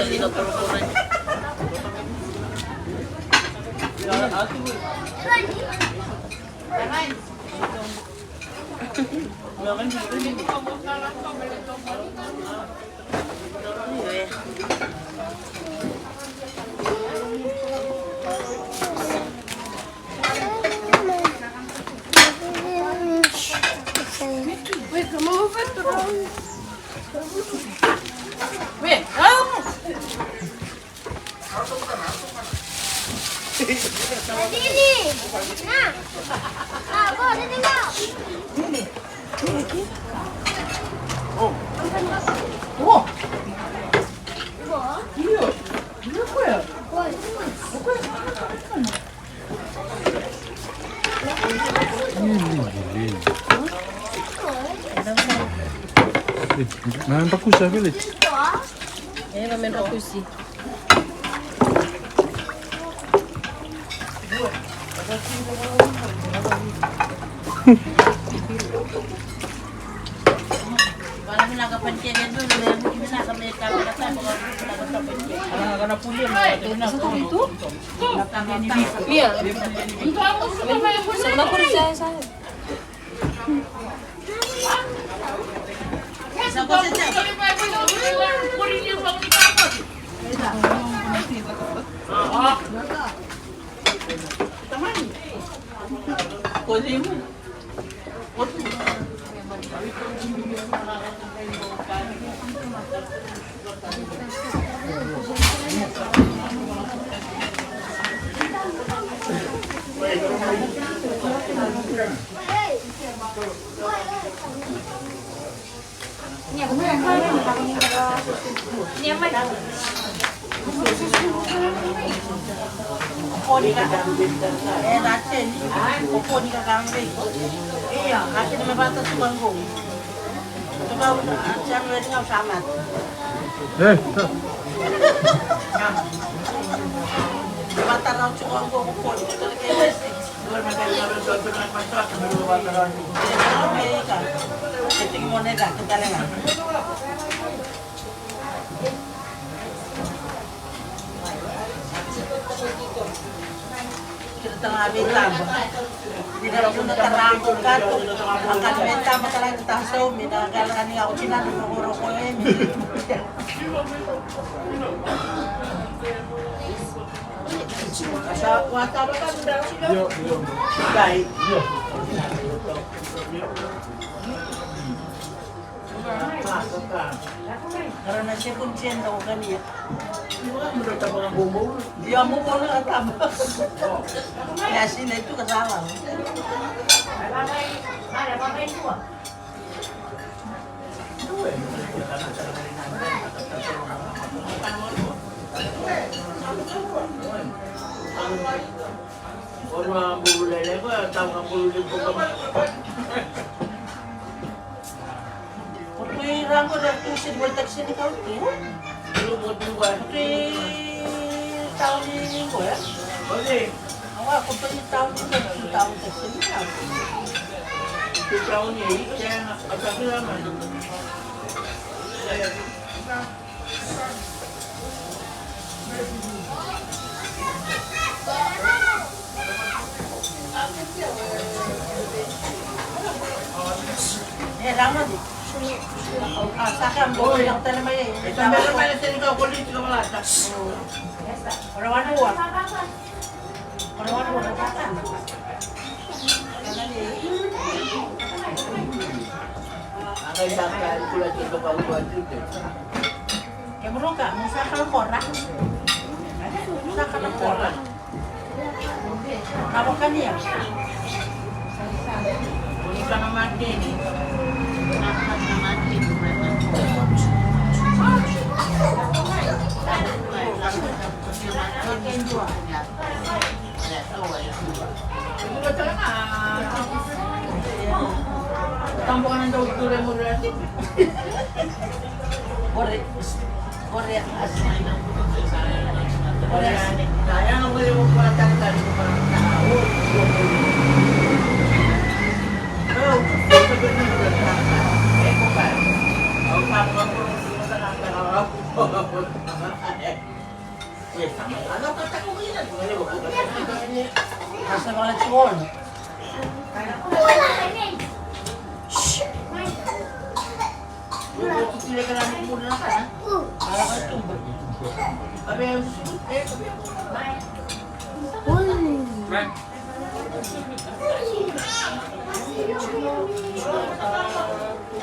Mami, pakusa village. Eh, mami, pakusi. Tala vei taba. Ni na rau na tara ko kato. A ka vei taba tala ni tasau mi na ka la ni au tina ni rokoroko e mi. Sa kua taba ka mudra. Yo, yo. Dai. Yo. Era na second chair da o kania. Ia mo kona a tama. Ia sina itu ka sala. Ora bulu lele ko tau ka bulu lele ko. Ko tui rango da tu si dua taxi ni kau tu. Ko tui tauni ni ko ya. Awa ko tui tauni ni ko tu tauni taxi ni kau. Ko tauni e ike na atakila mani. Kemuruka, mo sa kala kora. Mo sa kala kora. Na vakania. Mo sa na mateni.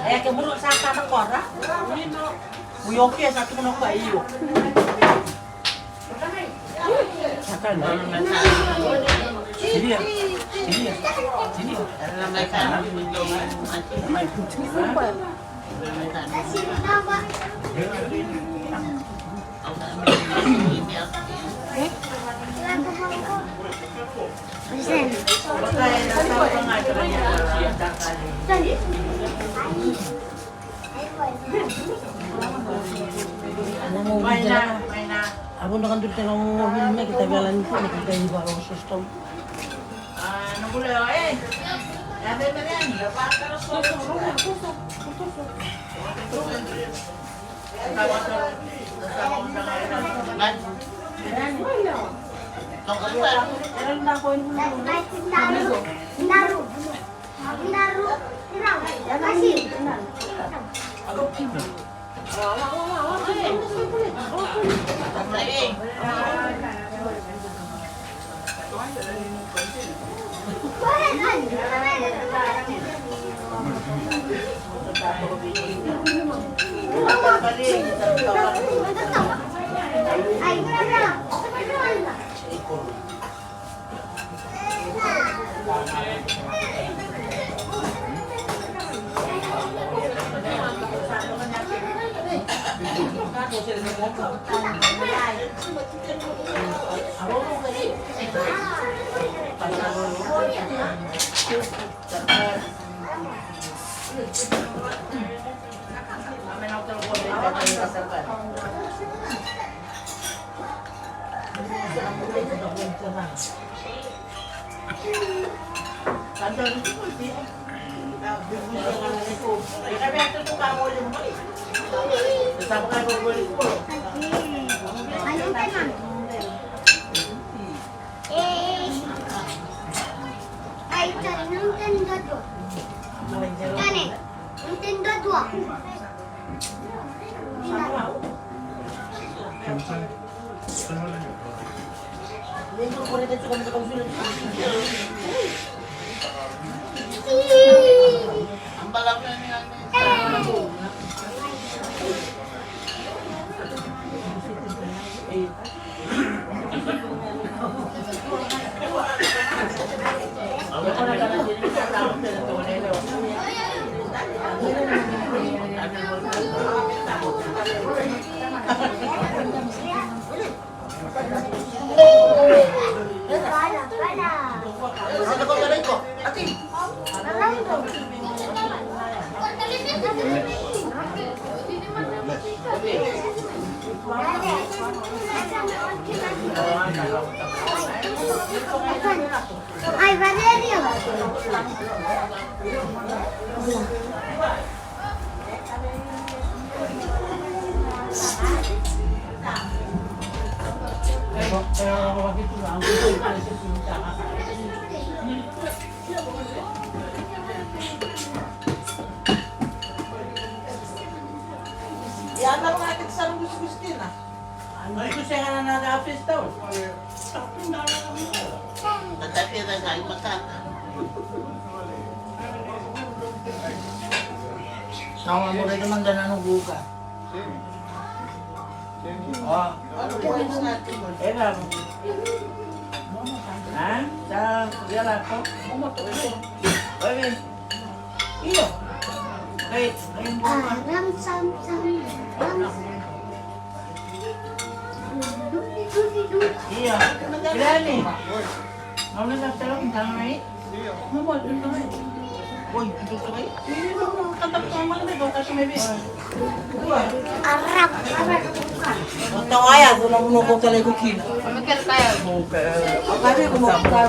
E ke buru sa ka na kora. Ui, okay, sa tukuna ko io. Mai na, mai na. Avo na kaduri tena o vili me kita vela ni tu na kita iva o sosto. Ah, na bula e. Ya be meren. Naru. Tane, não tem dua. Ai, Valeria. Ia, na vaka kece sara gusugusu kina. Iko sega na nada a fistau. Tatapia na qai matata. Sa wa mo raica mada na noqu uka. O. E vava. A? Sa via lako. Oi. Io. Kai, kai. A, ram sam sam. Ram. Ia, Granny. Ngau na sa tau, tau mai. Oi, tu tu mai. Arap. Tau aya, tu na muna ko tale ko kina. Akare ko mo ka.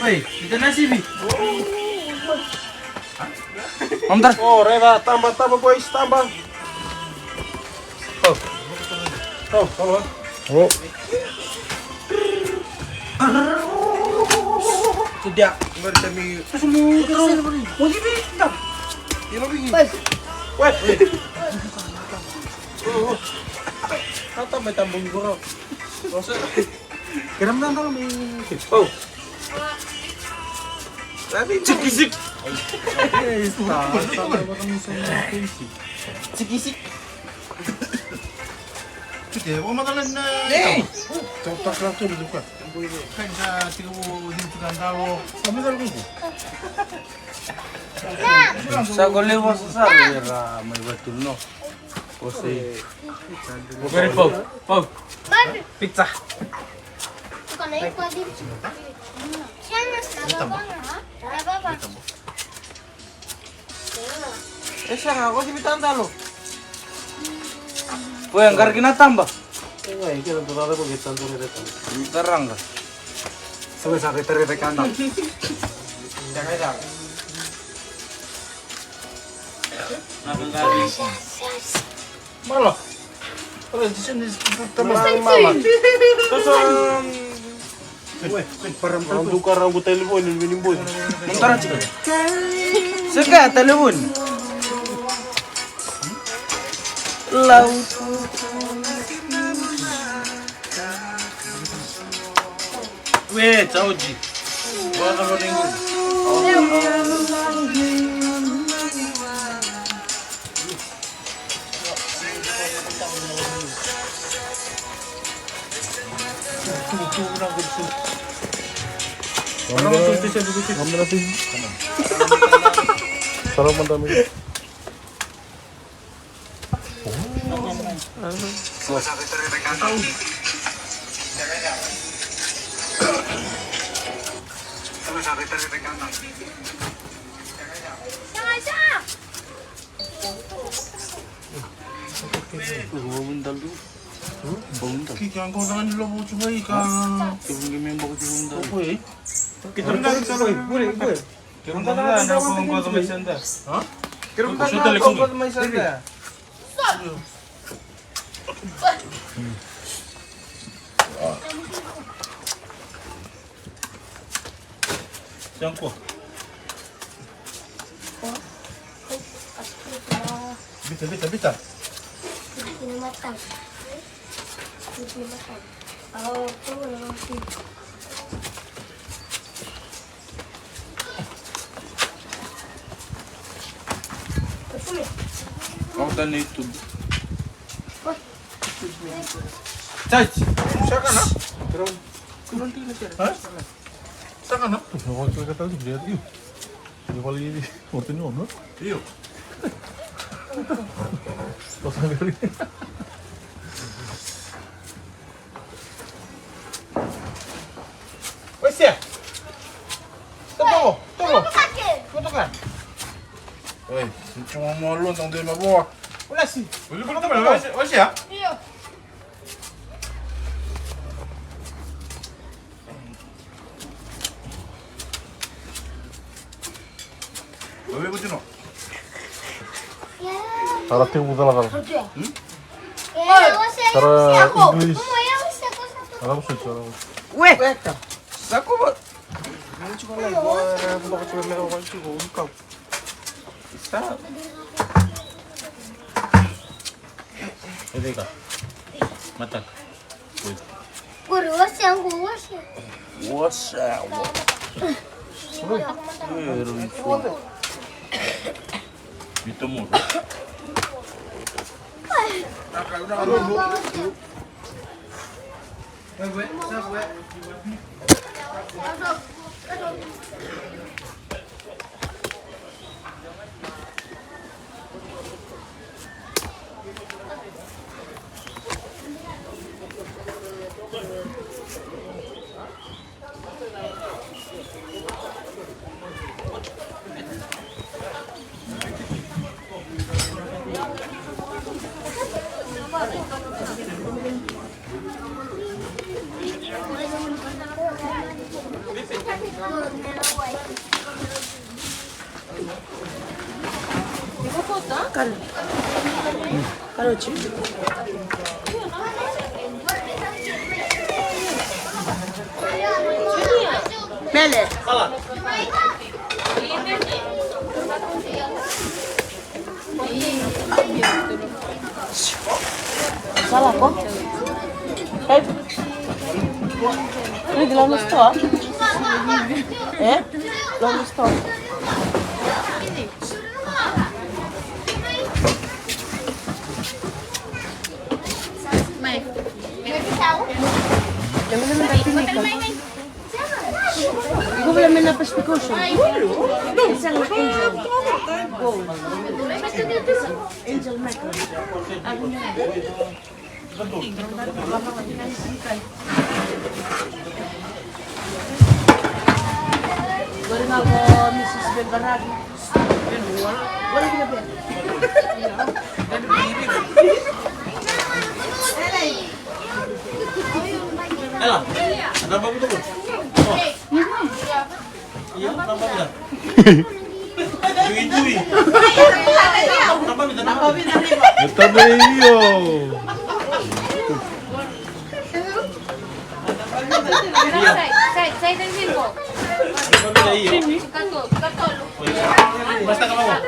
Oi, ita na sivi. Om tar. Oh, raica, taba, taba, boys, taba. Oh. Oh, oh, oh. Oh. Sudah, bertemu. Semua terus. Mau gini, dah. Ini lagi. Wes. Wes. Oh, oh. Kata mai tambung gua. Masa? Kira mana kalau mai. Oh. Tapi cikisik. Cikisik. Kite, o matala na. Hey. Tau takla tu luka. Kan sa tiga o din tu kan dawo. Kami kan luka. Sa ko lewa sa sa era mai vatu no. O sei. O kere pau, pau. Pizza. E sega, ko si vitadalo. Ko e qara kina taba. Taranga. Sega sa kei tare kanda. Sega sa. Malo. Ora, di sini, tama. Mama. Toso. Ue, param. Ang duka rau ko telefoni, ni boi. Montara, chika. Sega, telefoni. Lau. Ue, tau ji. Bora ka lo nengu. Ki ka ko na ni lo mo tu mai ka. Ki ka ko na ni lo mo tu mai ka. Ki ka ko na ni lo mo tu mai ka. Ha? Ki ka ko na ni lo mo tu mai ka. Siamo qua. Vita, vita, vita. Vamos dar no YouTube. Cai, saka na? Hã? Saka na? Io. Io, vale, io. Io. Io. Oi, Sia. Toka, toka. Toka. Oi, se cuma mo lo tang de ma boa. Oi, Sia. Oi, Sia. Io. Sara tevu cala cala. Sara English. Sara kusui, sara kusui. Ue. Sako ba. Sa. Mataka. Qori, wasea qo, wasea. Wasea, wa-, ero i fo. Vita moro. Kalo. Kalo tiko. Mele. Sala ko? Hey. Ridi, lako na sitoa. E? Lako na sitoa. Mai. Mai. Mai. Mai. Mai. Iko vale mai na Pacific Ocean. E sega na Angel. Gold. Angel Mackerel. Qori ga ko Missus Belvaragi. Ela, naba vita ko. Io, naba vita. Dui, dui. Naba vita, naba vita. Naba vita. Sai, sai, sai, sai, sai. Basta ka vamos.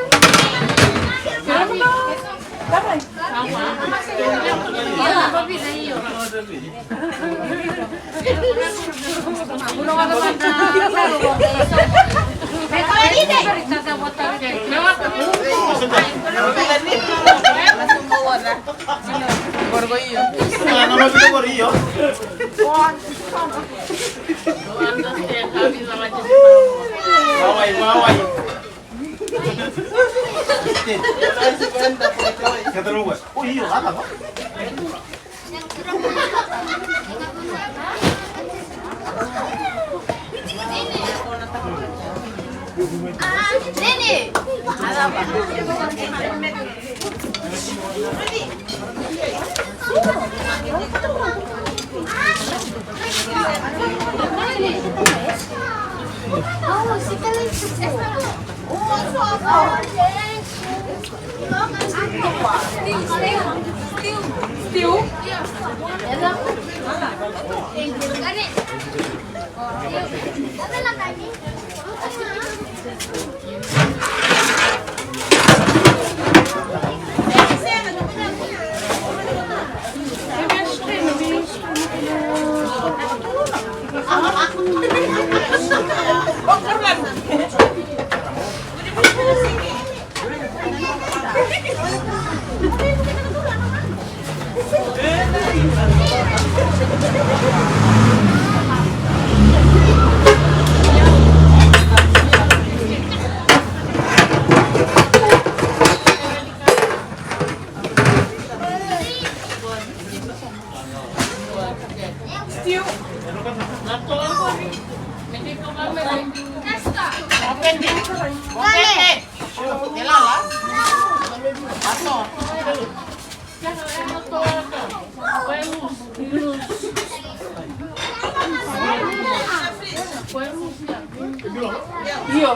Io.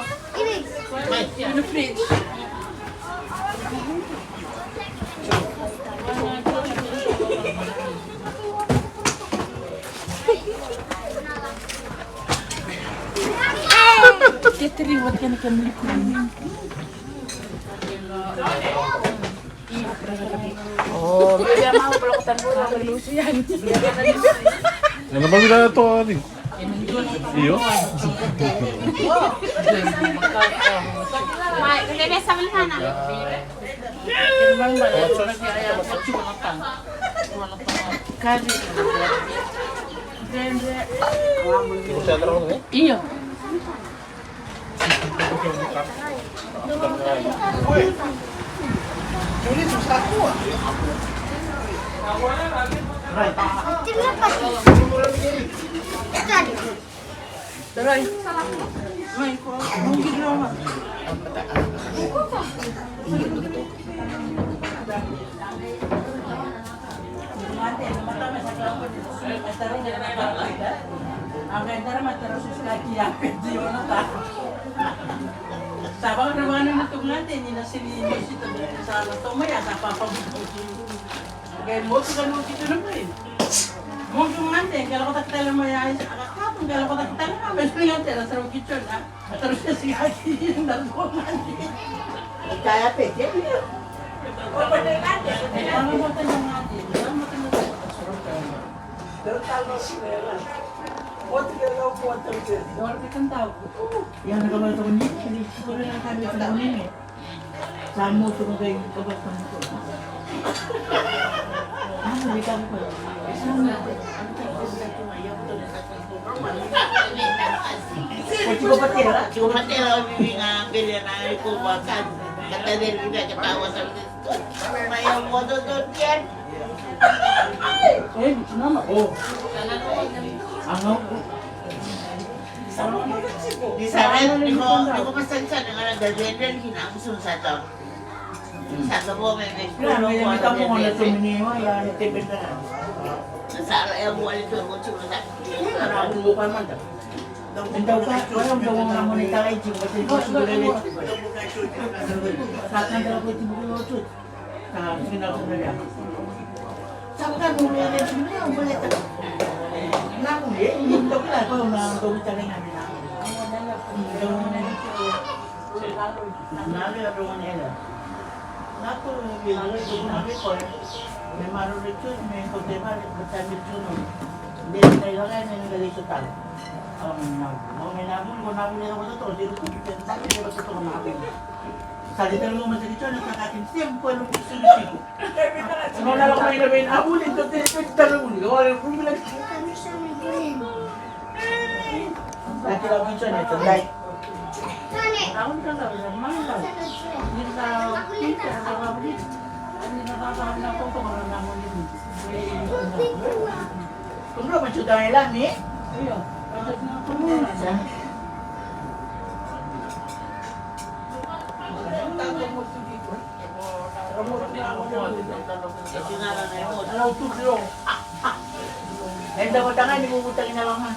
Io, no fridge. Get the ring, what can I come? O, via mau pala ko tanu na lusi yani. Ena mami na to ani. Io. Mai, ko le besa mali kana. Io. Tiko patela, tiko patela o vivi ga bele na iko wa ka. Kata deri vivi a kata wa sa. Mai a moto to tian. Ei, bici mama. O. Anga. Di sa rai, di ko, di ko masan sa na ngana da dendel kina musun sa tau. Sa ka bo me me. Ira me me ka mo na to mini wa ya ni te benda. Sa la ya mo ali to mo tu sa. Ira na mo pa manda. Entaun ka, ka ya mo na mo ni tala i ti mo te ko su le le. Sa ka nda ko ti mo ko tu. Sa ka nda ko le le mo le ta. Na mo le, ni to ka ko na ko ta le na. Ni to. Nave o rau ni ela. Na tu ni nave tu na ve koe. Me maroroi tu me ko te vale ko ta me tu no. Me tai vaga me me le tu tau. Au me na. Au me na vu ko na vu le ko to te ku te ta me le ko to na vu. Sa le tau mo ma te tu na ka ka tin se ko lo ku su ni ku. No na lo ko ina ve na vu le to te te ta lo ni. O le vu le. Ati la vu ni to ne to dai. Eda vata ga ni vuvutaki na lama.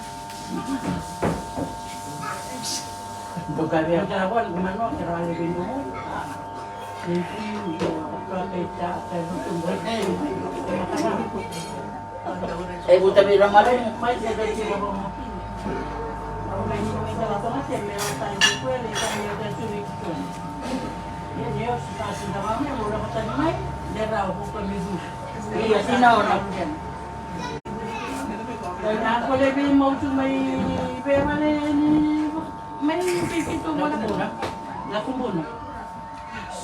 E vuta vei Ramaru. Ia, sina ona. Ina ko le vei mautu mai vevale ni mai fifito mo na kubuna. Na kubuna.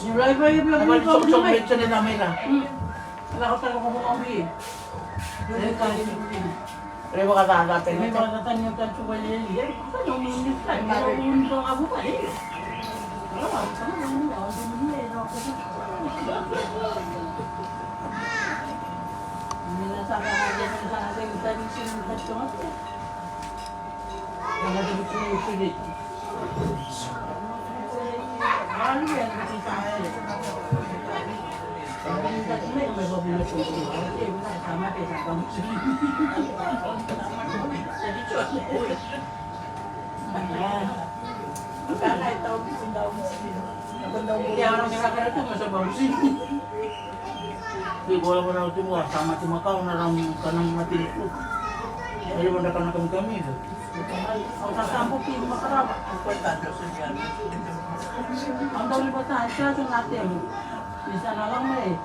Ni lai vai vei vale ni soksok mai tene na mai ra. Lako tale ko mo mai. Lako tale ko mo mai. Re vakacaca tale. Re vakacaca tale ni o tale tu vale ni. Ni ko lako rau tiko a sa mate makawa na rau kana mate ni ku. Ele vanda kana kamikami. Au sa sambuki makawa. Au dau livata e sa na temu. Ni sa na lako mai.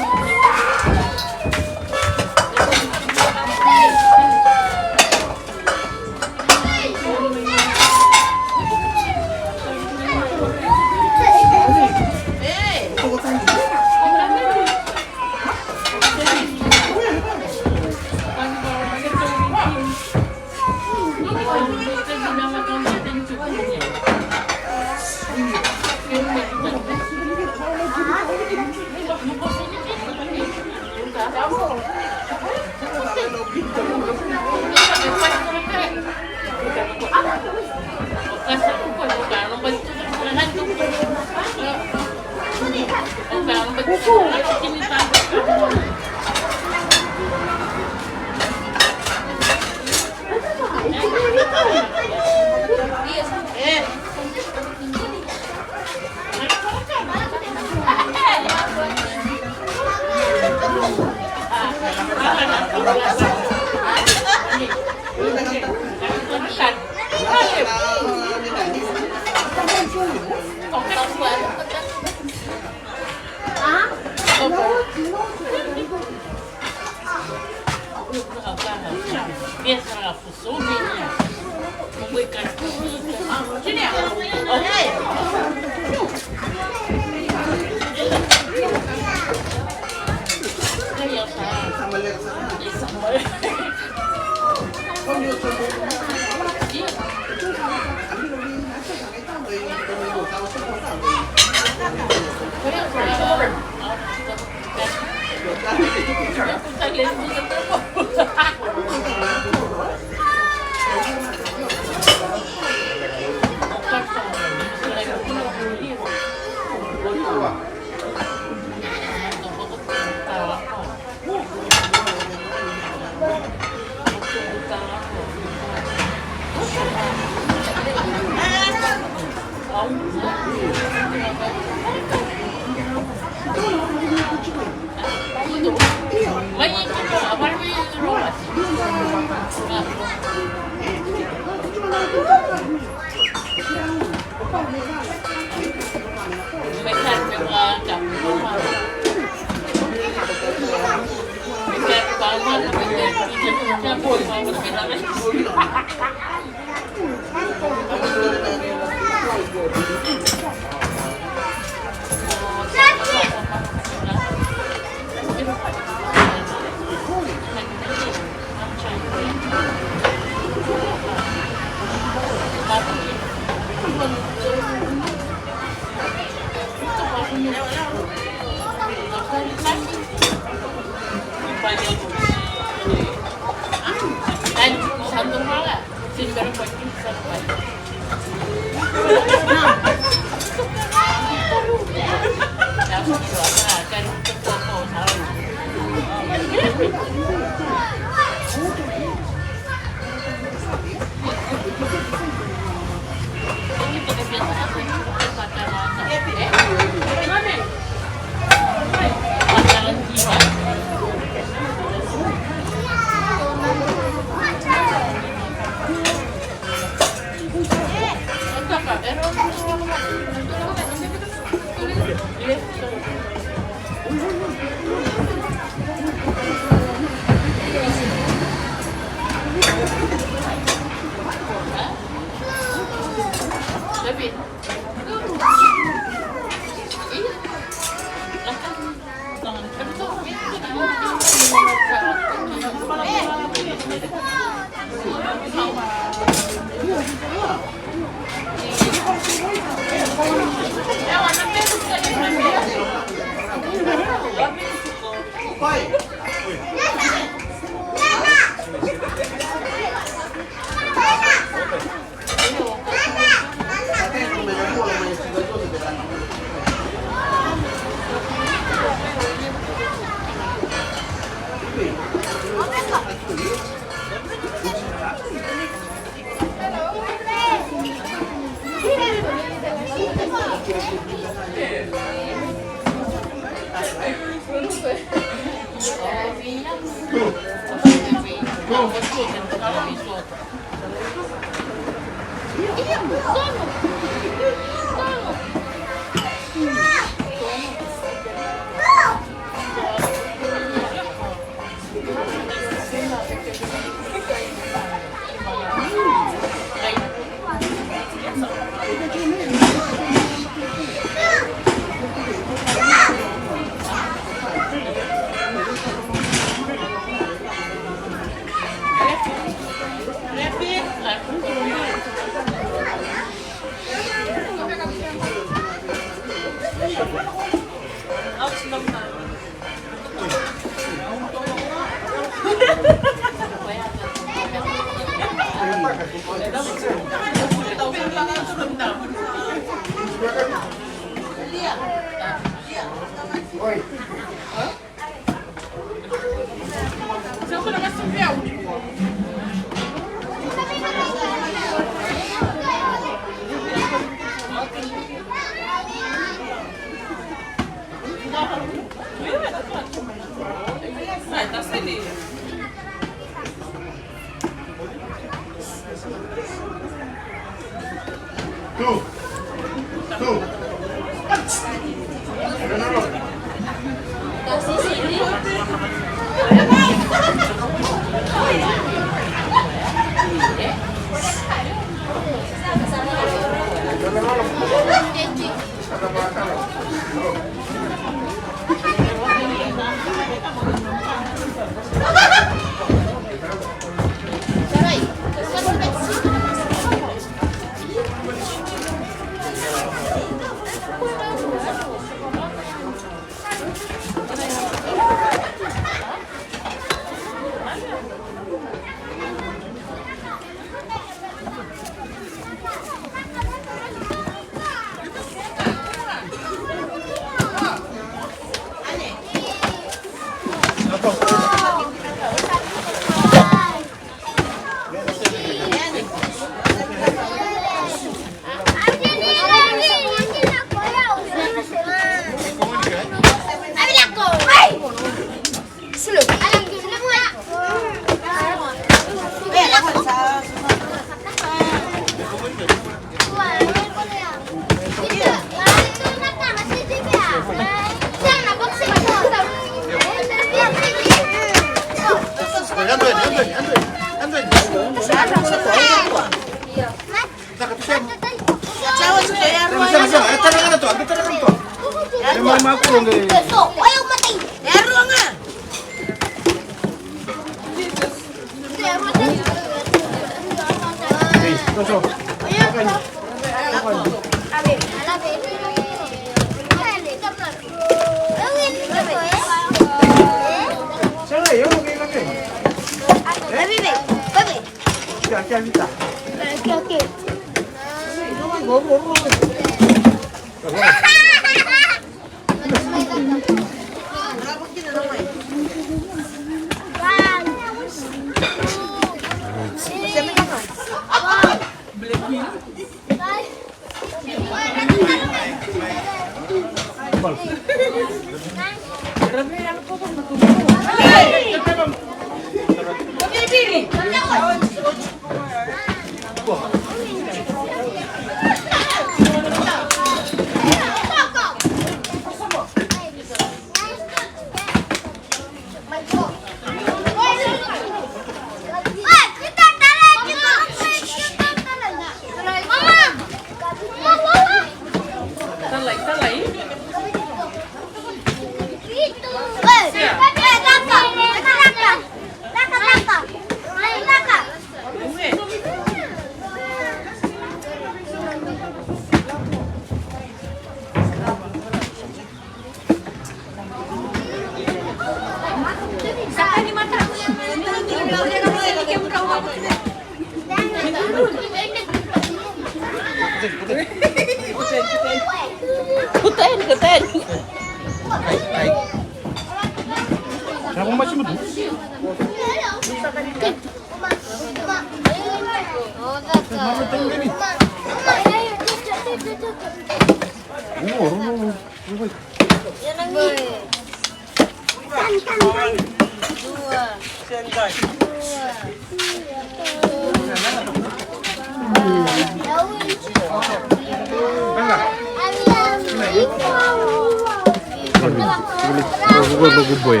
Ruku boy.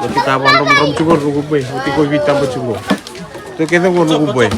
Oti tava drom drom tiko ruku boy. Oti ko vita ba tiko. Toke tiko ruku boy.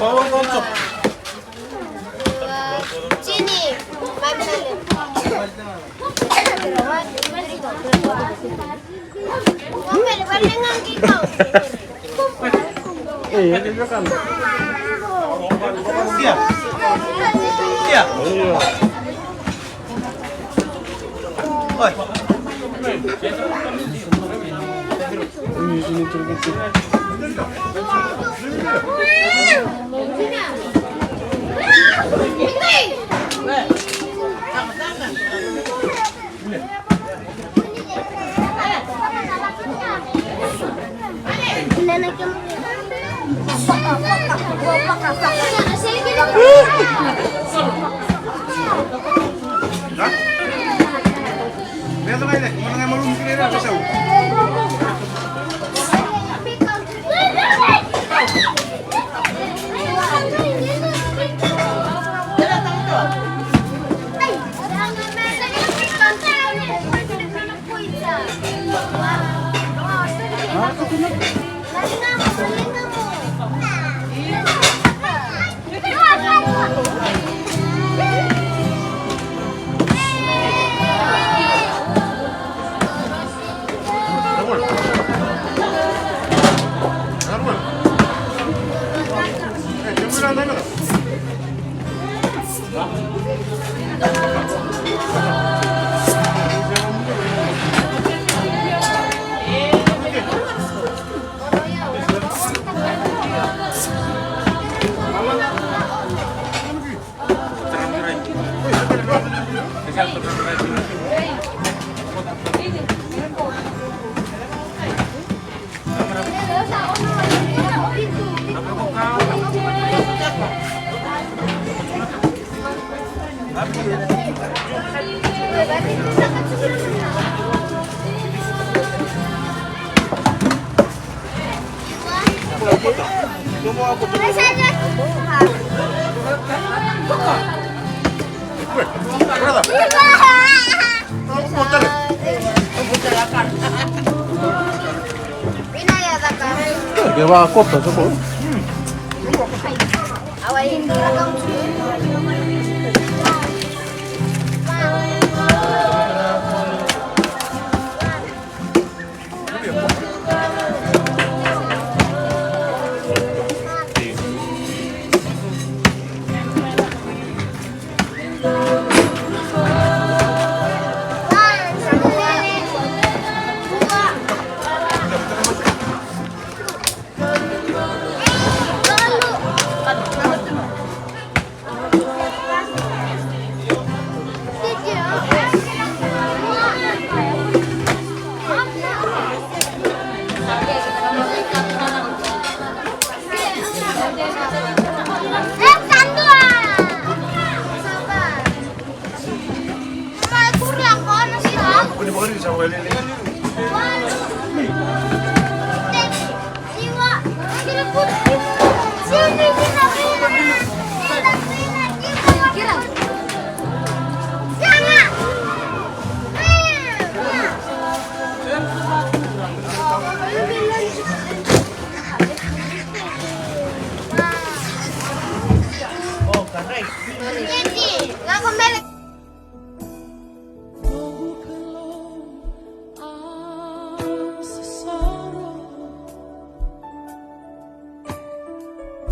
Ke vakakota soko.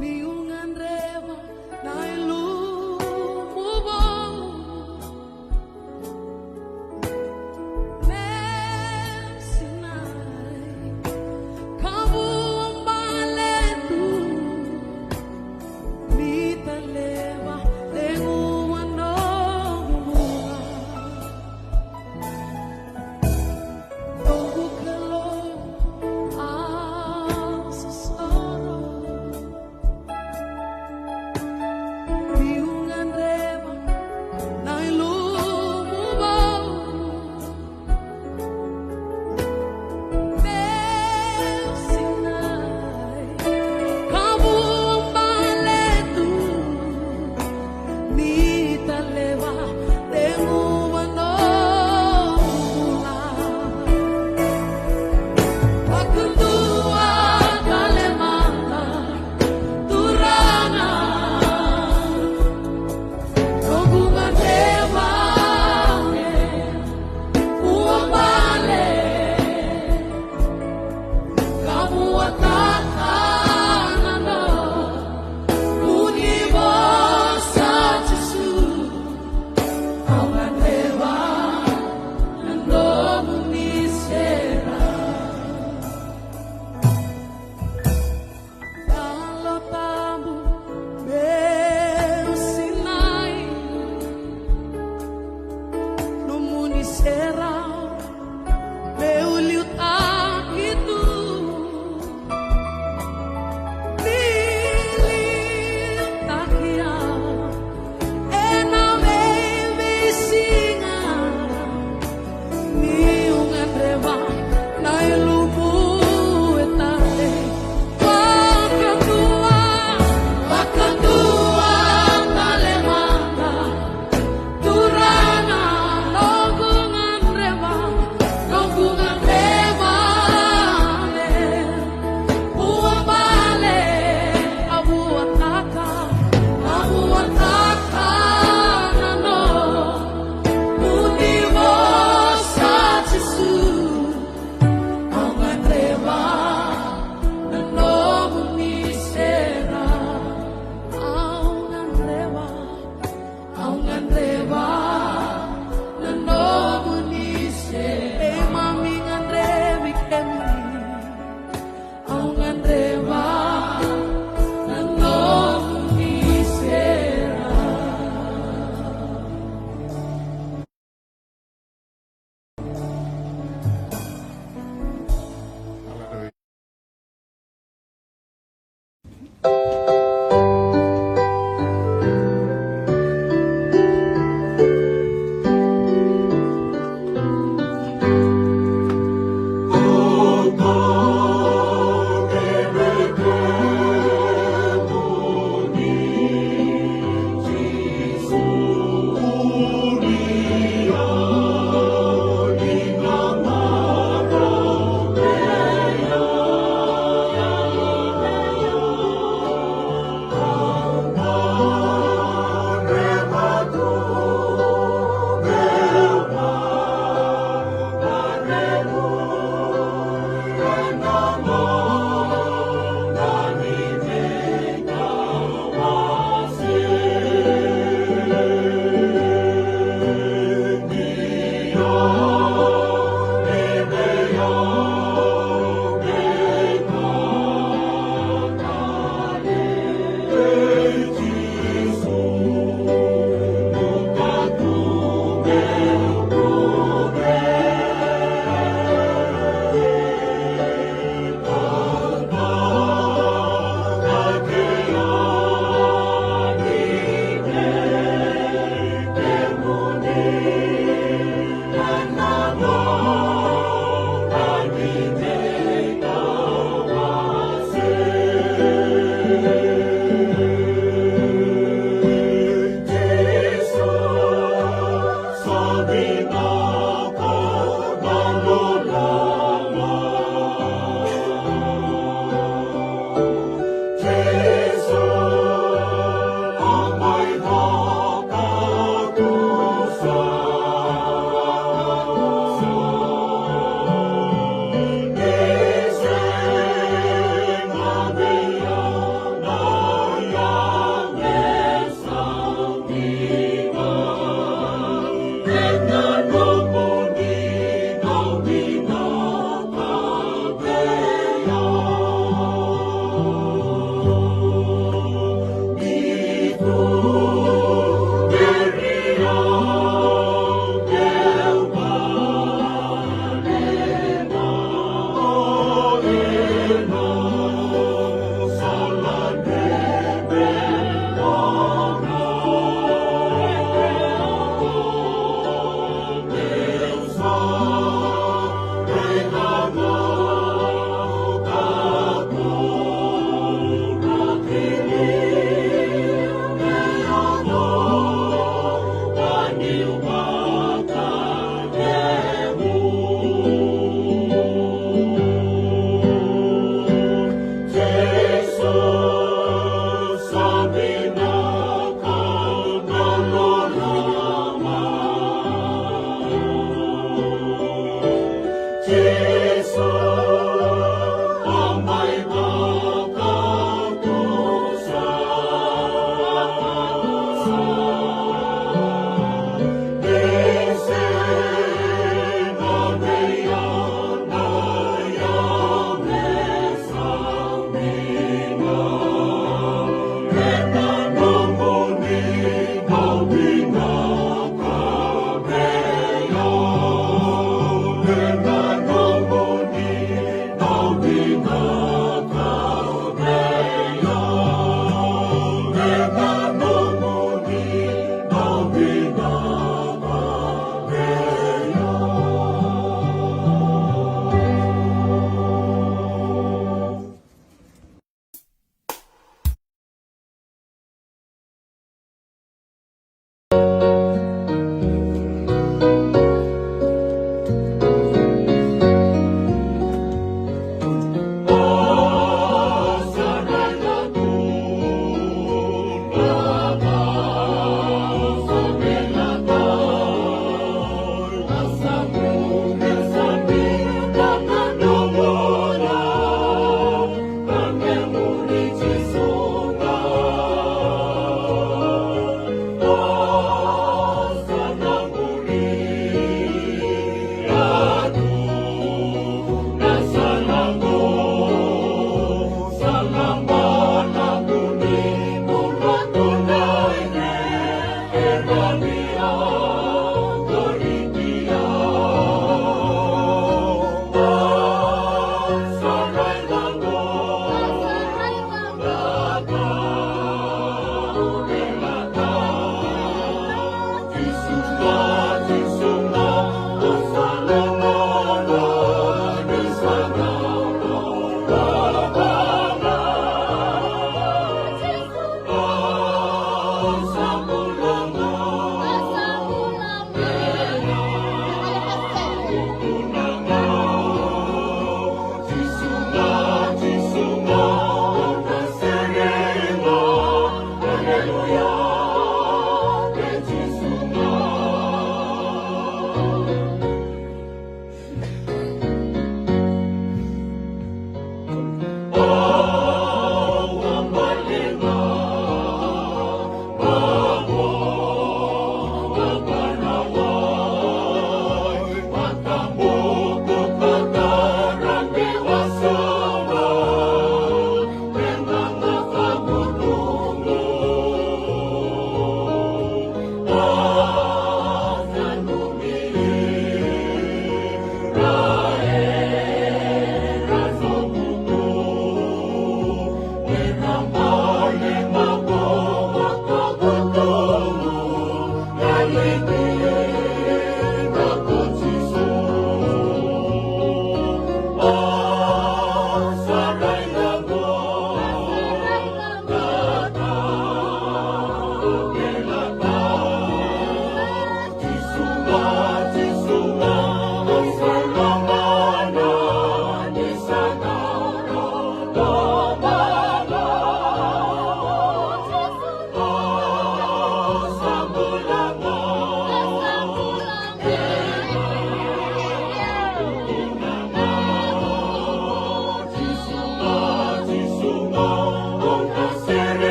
Niu gadreva na ilumu vou me sinai, ka vua bale tu, ni ta leva, leguva nomu bula. Noqu Kalou, au sa soro. Niu gadreva na ilumu vou meu sinai, ka vua bale tu, ni ta leva, leguva nomu bula. Vakadua tale mada, Turaga, noqu gadreva me vua bale, ka vuataka na nomuni vosa, Jisu. Au gadreva na nomuni sere. Yalo Tabu meu sinai, nomuni sere meu liutaki tu. Ni liutaki au ena veiveisiga, niu gadreva na ilumu e tale. Vakadua, vakadua tale mada, Turaga, noqu gadreva, noqu gadreva me vua bale, ka vuataka, ka vuataka na nomuni vosa, Jisu. Au gadreva na nomuni sere. Au gadreva, au gadreva na nomuni sere. Keimami gadrevi kemuni. Au gadreva na nomuni sere.